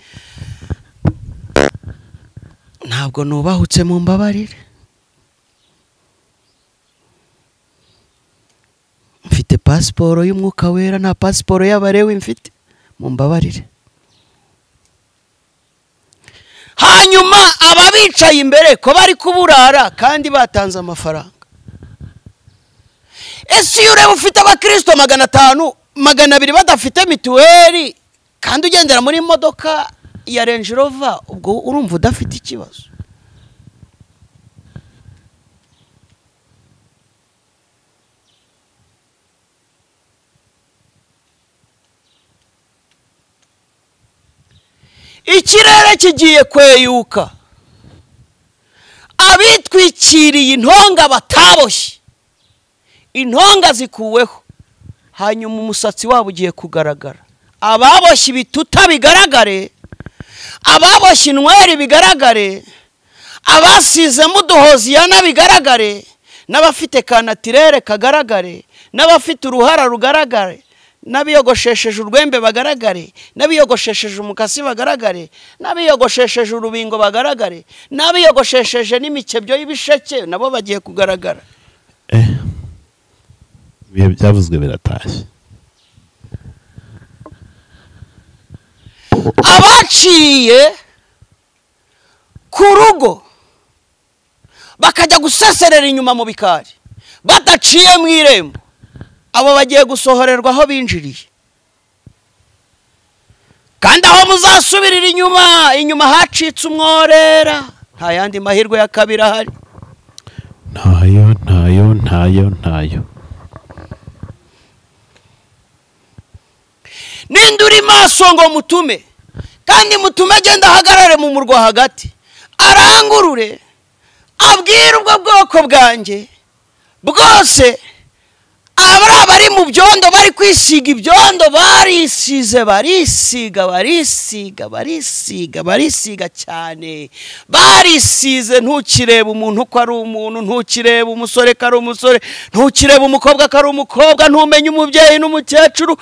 Ntabwo nubahutse, mu mbabarire. Mfite pasiporo y'umwuka wera, nta pasiporo y'abarewi mfite, mu mbabarire. Hanyuma ababicaye imbere ko bari kuburara kandi batanze amafaranga. Ese iyo ureba ufite abakristo 500, 200 badafite mituweli kandi ugendera muri modoka ya Range Rover, ubwo urumva udafite ikibazo? Ikirere kigiye kweyuka, abitwikiriye intonga bataboshye, intonga zikuweho, Hanyuma umusatsi wabo ugiye kugaragara, ababoshye ibituta bigaragare, ababoshye inweri bigaragare, abasizemo uduhoziyana bigaragare, n'abafite kanatirere kagaragare, n'abafite uruhara rugaragare, n'abiyogoshesheje urwembe bagaragare, n'abiyogoshesheje umukasi bagaragare, n'abiyogoshesheje urubingo bagaragare, n'abiyogoshesheje n'imikebyo y'ibisheke nabo bagiye kugaragara. Ibihe byavuzwe biratashye. Abaciye ku rugo bakajya guseserera inyuma mu bikari badaciye mu irembo, abo bagiye gusohorerwa aho binjiriye. Kandi aho muzasubirira inyuma, inyuma hacitse umworera, nta yandi mahirwe ya kabiri ahari. Ntayo, ntayo, ntayo, ntayo. Ninde uri maso ngo mutume, kandi mutume agenda ahagarare mu murwa hagati, arangurure abwire ubwo bwoko bwanjye bwose, abari mu byondo bari kwisiga ibyondo, barisize, barisiga, barisiga, barisiga, barisiga cyane, barisize. Ntukireba umuntu ko ari umuntu, ntukireba umusore ko ari umusore, ntukireba umukobwa ko ari umukobwa, ntumenye umubyeyi n'umukecuru.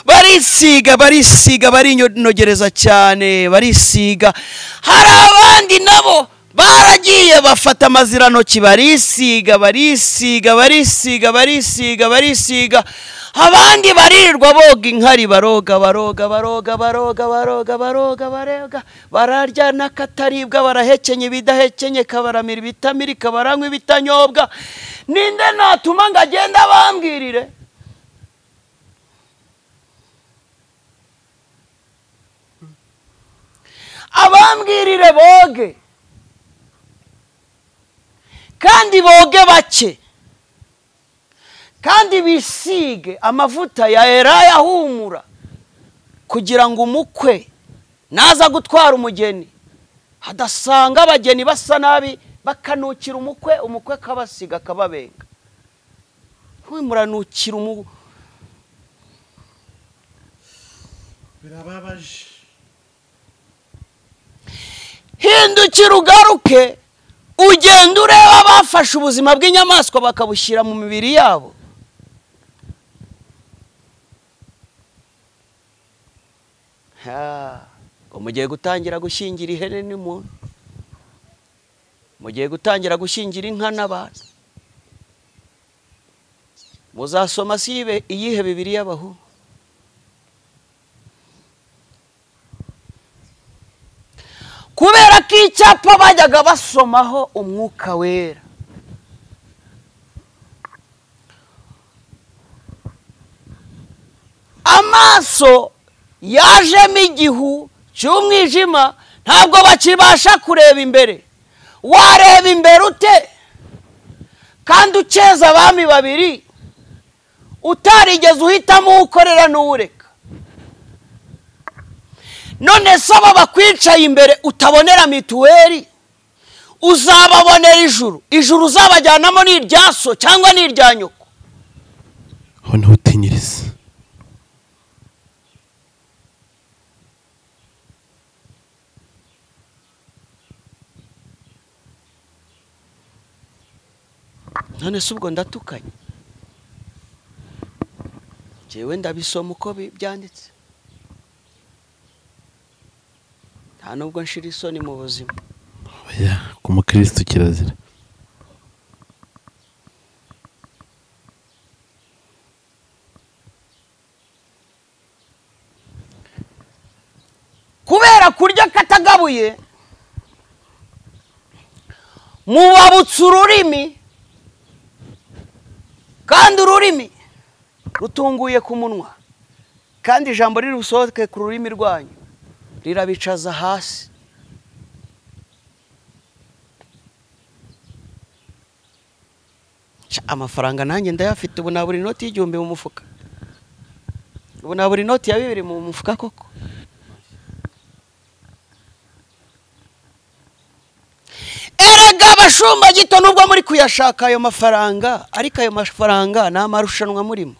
Barisiga, barisiga, barinogereza cyane, barisiga. Hari abandi nabo baragiye bafata amazirantoki, barisiga, barisiga, barisiga, barisiga, barisiga. Abandi barirwa boga inkari, baroga, baroga, baroga, baroga, baroga, baroga, baroga, bararya n'akataribwa, barahekenye ibidahekenye, kabaramira ibitamirika, baranywa ibitanyobwa. Ninde natuma ngo agende abambwirire? Abambwirire boge, kandi boge bake, kandi bisige amavuta ya eraya ahumura, kugira ngo umukwe naza gutwara umugeni hadasanga abageni basa nabi bakanukira umukwe, umukwe akabasiga akababenga. Muranukira umukwe, birababaje. Hindukira ugaruke, ugenda ureba abafashe ubuzima bw'inyamaswa bakabushyira mu mibiri yabo. Ngo mugiye gutangira gushyingira ihene n'umuntu, mugiye gutangira gushyingira inka n'abantu. Muzasoma si iyihe bibiri y'abahu? Kubera ko icyapa bajyaga basomaho umwuka wera, amaso yajemo igihu cy'umwijima, ntabwo bakibasha kureba imbere. Wareba imbere ute kandi ukeza abami babiri, utarigeze uhitamo ukorera n'uwureka? None se aba bakwicaye imbere utabonera mituweli, uzababonera ijuru? Ijuru uzabajyanamo ni irya so cyangwa ni irya nyoko? Ho ntutinyirize. None se ubwo ndatukanye? Jewe ndabisoma uko byanditse, nta nubwo nshira isoni mu buzima. Oya, ku mukristo kirazira. Kubera kurya katagabuye, mubabutse ururimi, kandi ururimi rutunguye ku munwa, kandi ijambo riri busohoke ku rurimi rwanyu rirabicaza hasi. Amafaranga nanjye ndayafite, ubu nabura inoti y'igihumbi mu mufuka, ubu nabura inoti ya 2 mu mufuka koko. Erega abashumba gito, nubwo muri kuyashaka ayo mafaranga, ariko ayo mafaranga ni amarushanwa murimo.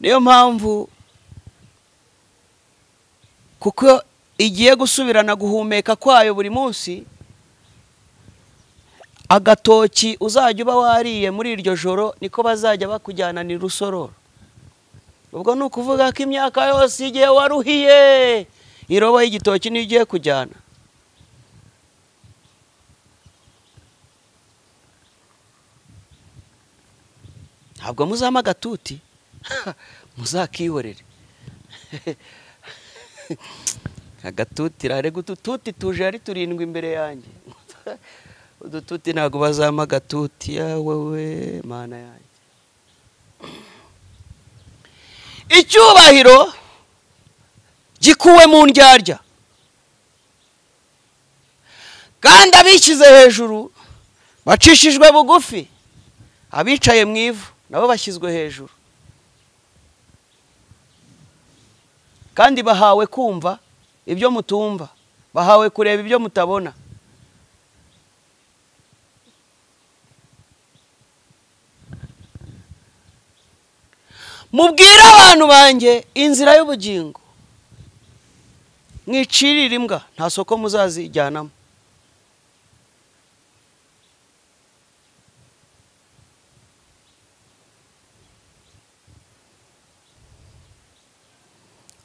Niyo mpamvu kuko igiye gusubirana guhumeka kwayo buri munsi, agatoki uzajya uba wariye muri iryo joro niko bazajya bakujyana ni rusororo. Ubwo ni ukuvuga ko imyaka yose igihe waruhiye irobo y'igitoki niyo igiye kujyana. Ntabwo muzama agatuti, muzakihorere. Agatuti rarega utututi tuje ari turindwi imbere yanjye. Udututi ntabwo bazama agatuti, yawewe mana yanjye. Icyubahiro gikuwe mu ndyarya, kandi abishyize hejuru bacishijwe bugufi, abicaye mu ivu nabo bashyizwe hejuru, kandi bahawe kumva ibyo mutumva, bahawe kureba ibyo mutabona. Mubwire abantu banjye inzira y'ubugingo, mwicirire imbwa nta soko muzazijyanamo.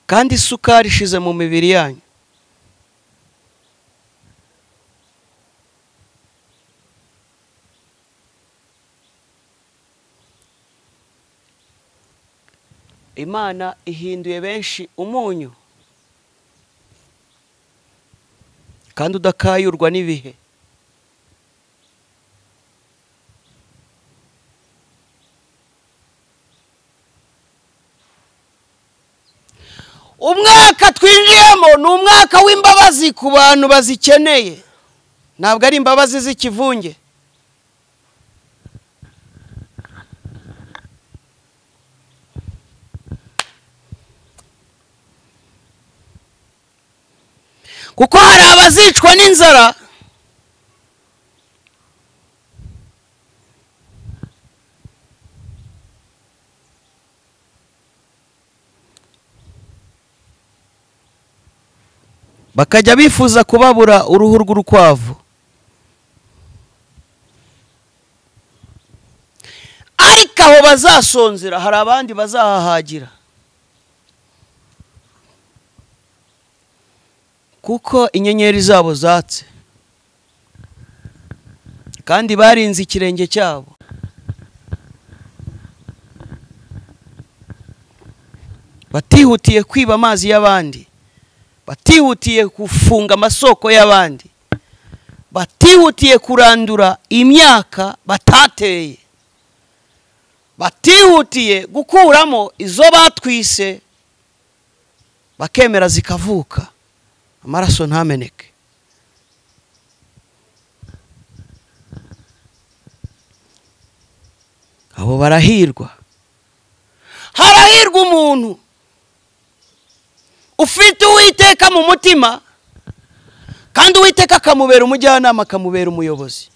Kandi isukari ishize mu mibiri yanyu. Imana ihinduye benshi umunyu, kandi udakayurwa n'ibihe. Umwaka twinjiyemo ni umwaka w'imbabazi ku bantu bazikeneye, ntabwo ari imbabazi z'ikivunge. Kuko hari abazicwa n'inzara, bakajya bifuza kubabura uruhu rw'urukwavu. Ariko aho bazasonzera hari abandi bazahahagira, kuko inyenyeri zabo zatse, kandi barinze ikirenge cyabo. Batihutiye kwiba amazi y'abandi, batihutiye gufunga amasoko y'abandi, batihutiye kurandura imyaka batateye, batihutiye gukuramo izo batwise bakemera zikavuka, amaraso ntameneke. Abo barahirwa. Harahirwa umuntu ufite Uwiteka mu mutima, kandi Uwiteka akamubera umujyanama, akamubera umuyobozi.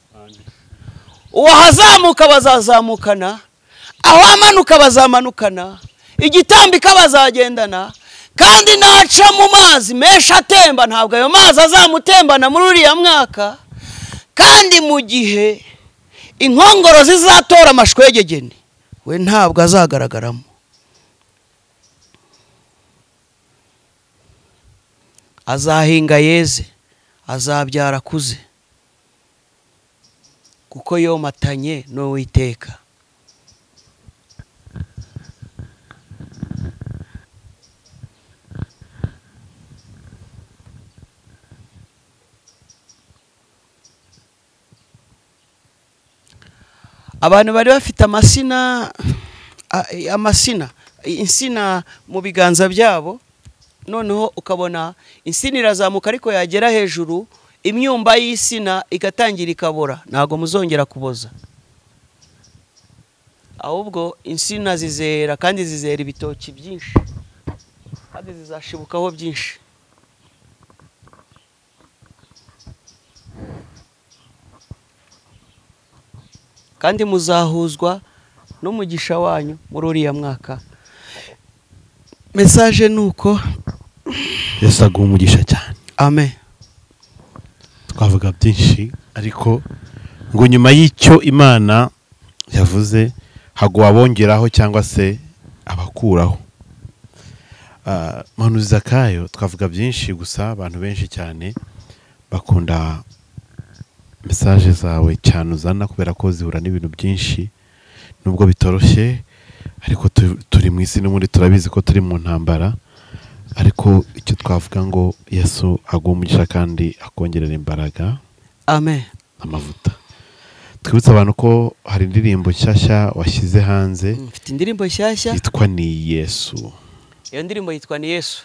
Uwahazamuka bazazamukana, aho amanuka bazamanukana, igitambika bazagendana, kandi naca mu mazi menshi atemba ntabwo ayo mazi azamutembana muri uriya mwaka. Kandi mu gihe inkongoro zizatora amashwegegene, we ntabwo azagaragaramo. Azahinga yeze, azabyara akuze, kuko yomatanye n'Uwiteka. Abantu bari bafite amasina, insina mu biganza byabo, noneho ukabona insina irazamuka ariko yagera hejuru imyumba y'isina igatangira ikabora, ntabwo muzongera kuboza, ahubwo insina zizera, kandi zizera ibitoki byinshi, kandi zizashibukaho byinshi. Kandi muzahuzwa n'umugisha wanyu muri uriya mwaka Message nuko Yesu aguha umugisha cyane. Amen. Twavuga byinshi ariko ngo nyuma y'icyo Imana yavuze haguwa abongeraho cyangwa se abakuraho. Muhanuzi Zakayo, twavuga byinshi gusa abantu benshi cyane bakunda message zawe cyane uzana kubera ko zihura n'ibintu byinshi nubwo bitoroshye, ariko turi mu isi n'ubundi turabizi ko turi mu ntambara, ariko icyo twavuga ngo Yesu aguha umugisha kandi akongerera imbaraga. Amen. Amavuta. Twibutse abantu ko hari indirimbo nshyashya washyize hanze. Mfite indirimbo nshyashya yitwa Ni Yesu. Iyo ndirimbo yitwa Ni Yesu.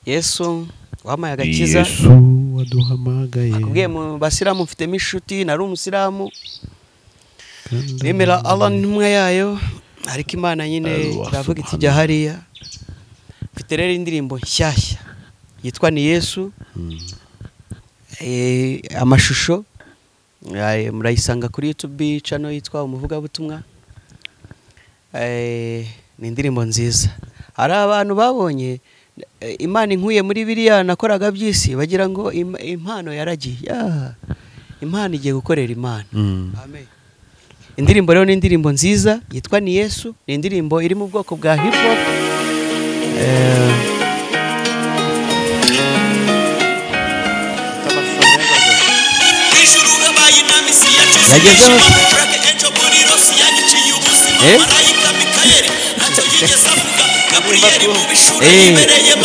Yesu wampaye agakiza. Yesu waduhamagaye. Akubwiye mu basilamu mfitemo inshuti, nari umusilamu. Nemera Allah n'intumwa yayo, ariko Imana nyine iravuga iti jya hariya. Mfite rero indirimbo nshyashya yitwa Ni Yesu. Amashusho murayisanga kuri YouTube channel yitwa Umuvugabutumwa. Ni indirimbo nziza. Hari abantu babonye Imana inkuye muri biriya nakoraga by'isi bagira ngo impano yaragiye. Impano igiye gukorera Imana. Amen. Indirimbo rero ni indirimbo nziza yitwa Ni Yesu, ni indirimbo iri mu bwoko bwa hip hop. Yagezeho.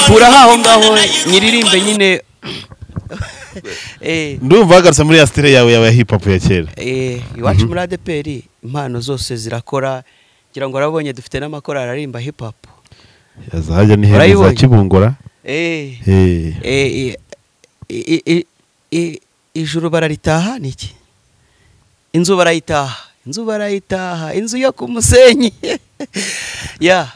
Kura aho ngaho nyiririmbe nyine. Ndumva wagarutse muri ya style yawe ya hip hop ya kera. Iwacu muri ADPR impano zose zirakora, ngira ngo arabonye dufite n'amakorali arimba hip hop. Yazajya ni heza Kibungora. Ijuru bararitaha niki? Inzu barayitaha, inzu barayitaha, inzu yo ku musenyi. Ya.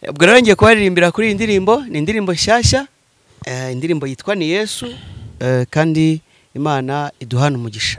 Ubwo rero ngiye kubaririmbira kuri iyi ndirimbo, ni indirimbo nshyashya, indirimbo yitwa Ni Yesu, kandi Imana iduhana umugisha.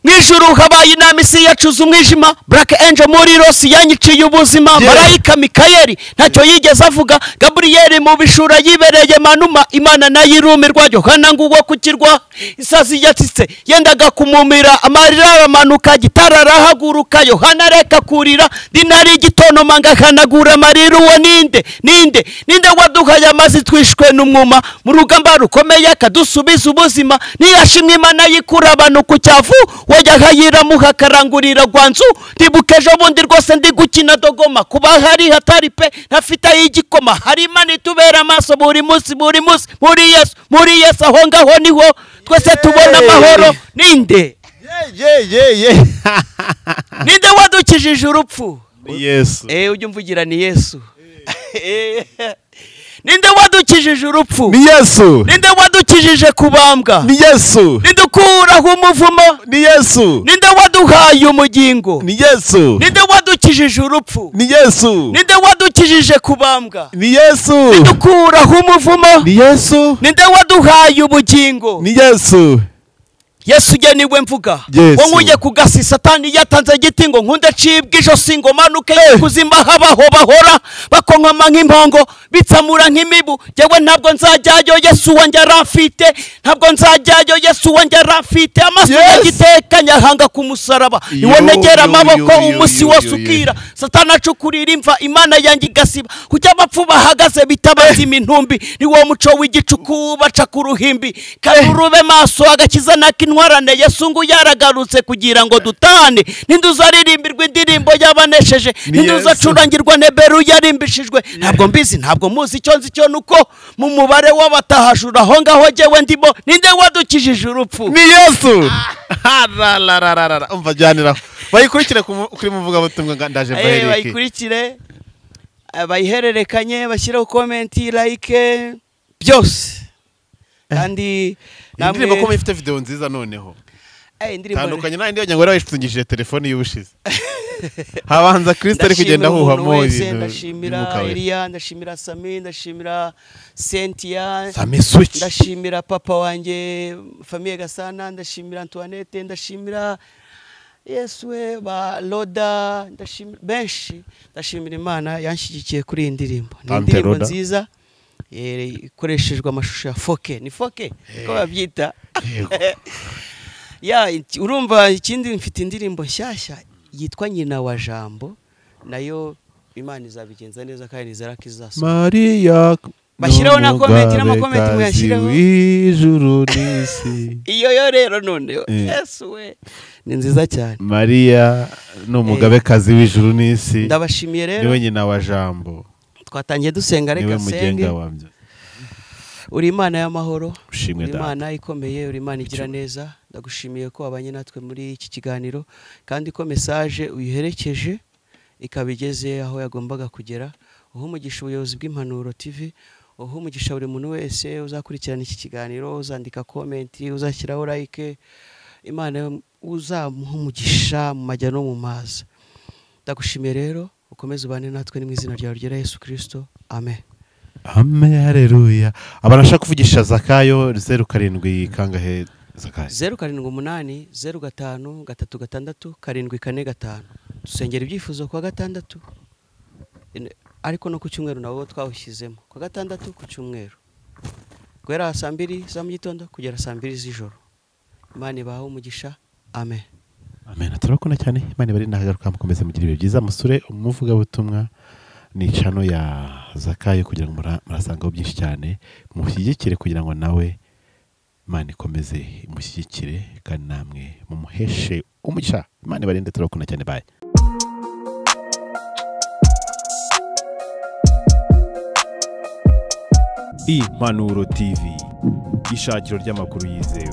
Mwijuru habaye inama isi yacuze umwijima, Black Angel muri Rosi yanyiciye ubuzima, Marayika Mikayeli ntacyo yigeze avuga, Gabriel mu bishura yibereye manuma, Imana nayirumirwa, Yohana nguwo kukirwa, isazi yatsitse yendaga kumumira, amarira aramanuka, gitara arahaguruka, Yohana reka kurira, dinari igitonoma ngahanagura amarira, uwo ninde ninde ninde waduhaye amazi twishwe n'umwuma, mu rugamba rukomeye akadusubiza ubuzima, niyashimye Imana yikura abantu ku cyavu, wajya hayiramuha karangurira gwanzu, ndibukejo bundi rwose ndi gukina dogoma, kuba hari hatari pe ntafite igikoma, hari Imana itubera amaso buri munsi buri munsi, muri Yesu muri Yesu aho ngaho niho twese tubona amahoro. Ninde ninde wadukijije urupfu? Ni Yesu. Ujye umvugira ni Yesu. Ninde wadukijije urupfu? Ni Yesu. Ninde wadukijije kubambwa? Ni Yesu. Ninde ukuraho umuvumo? Ni Yesu. Ninde waduhaye umugingo? Ni Yesu. Ninde wadukijije urupfu? Ni Yesu. Ninde wadukijije kubambwa? Ni Yesu. Ninde ukuraho umuvumo? Ni Yesu. Ninde waduhaye ubugingo? Ni Yesu. Yesu ujye niwe mvuga. Wankuye ku gasi Satani yatanze igiti ngo nkunde cibwe ijosi ngo manuke kuzimba habaho bahora bakonkama nk'impongo bitsamura nk'imibu, jewe ntabwo nzajyayo Yesu wanjye aramfite, ntabwo nzajyayo Yesu wanjye aramfite, amaso y'igiteka nyahanga ku musaraba iwonegera amaboko umusi wose ukira, Satani acukurira imva Imana yanjye igasiba, kujya abapfu bahagaze bitabaza imintumbi, ni wo muco w'igicuku baca ku ruhimbi, karurube maso agakiza nakintwarane, Yesu ngo yaragarutse kugira ngo dutane, ninde uzaririmbirwa indirimbo yabanesheje, ninde uzacurangirwa neberu yarimbishijwe, ntabwo mbizi ntabwo muzi, icyo nzi cyo nuko mu mubare w'abatahajura aho ngaho jewe ndimo, ninde wadukijije urupfu? Ni Yesu. Umva jyanira bayikurikire kuri Muvugabutumwa, ndaje mbahereke bayikurikire, bayihererekanye, bashyireho comment, like, byose. Kandi indirimbo ko mufite video nziza noneho. Indirimbo tandukanye n'indi yonye ngo yarayishutungishije telefone y'ubushize. Habanza Kristo ari kugenda ahuhamo ibintu. Ndashimira Elia, ndashimira Sami, ndashimira Cynthia, Sami Switch, ndashimira papa wanjye Famille Gasana, ndashimira Antoinette, ndashimira Yesu we, ba Loda, ndashimira benshi, ndashimira Imana yanshyigikiye kuri iyi ndirimbo. Ni Tante indirimbo Loda. nziza ikoreshejwe amashusho ya 4K, ni 4K ko babyita. Yego. Ya, urumva ikindi mfite indirimbo nshyashya yitwa Nyina wa Jambo, nayo Imana izabigenza neza kandi nizera ko izasohoka. Mariya Bashyireho na comment, n'amakomenti muyashyireho. w'ijuru n'isi. Iyo yo rero noneho Yesu we, ni nziza cyane. Mariya ni umugabekazi w'ijuru n'isi. Ndabashimiye rero. Niwe nyina wa Jambo. Twatangiye dusenga, Niwe reka senge. mugenga wabyo. Uri Imana y'amahoro, Ushimwe uri Data. Imana ikomeye, uri Imana igira neza. Ndagushimiye ko wabanye natwe muri iki kiganiro, kandi ko message uyiherekeje ikaba igeze aho yagombaga kugera. Uha umugisha ubuyobozi bw'Impanuro TV, uha umugisha buri muntu wese uzakurikirana iki kiganiro, uzandika comment, uzashyiraho like. Imana uzamuha umugisha mu majya no mu maza. Ndagushimiye rero, ukomeze ubane natwe, ni mu izina ryawe ryera Yesu Kristo, amen. Amen, haleluya. Abantu bashaka kuvugisha Zakayo, 07 kangahe Zakayo? 078 05 3 6 7 4 5. Dusengera ibyifuzo kuwa gatandatu, ariko no ku cyumweru nabo twawushyizemo, kuwa gatandatu, ku cyumweru, guhera saa 2 za mu gitondo kugera saa 2 z'ijoro. Imana ibahe umugisha, amen. Amen. Turabakunda cyane. Imana ibarinde, ahagaruka mukomeze mugire ibihe byiza. Musure umuvugabutumwa ni channel ya Zakayo kugira ngo murasangaho byinshi cyane, mushyigikire kugira ngo nawe Imana ikomeze imushyigikire kandi namwe mumuheshe umugisha. Imana ibarinde, turabakunda cyane, bye. Impanuro TV, ishakiro ry'amakuru yizewe.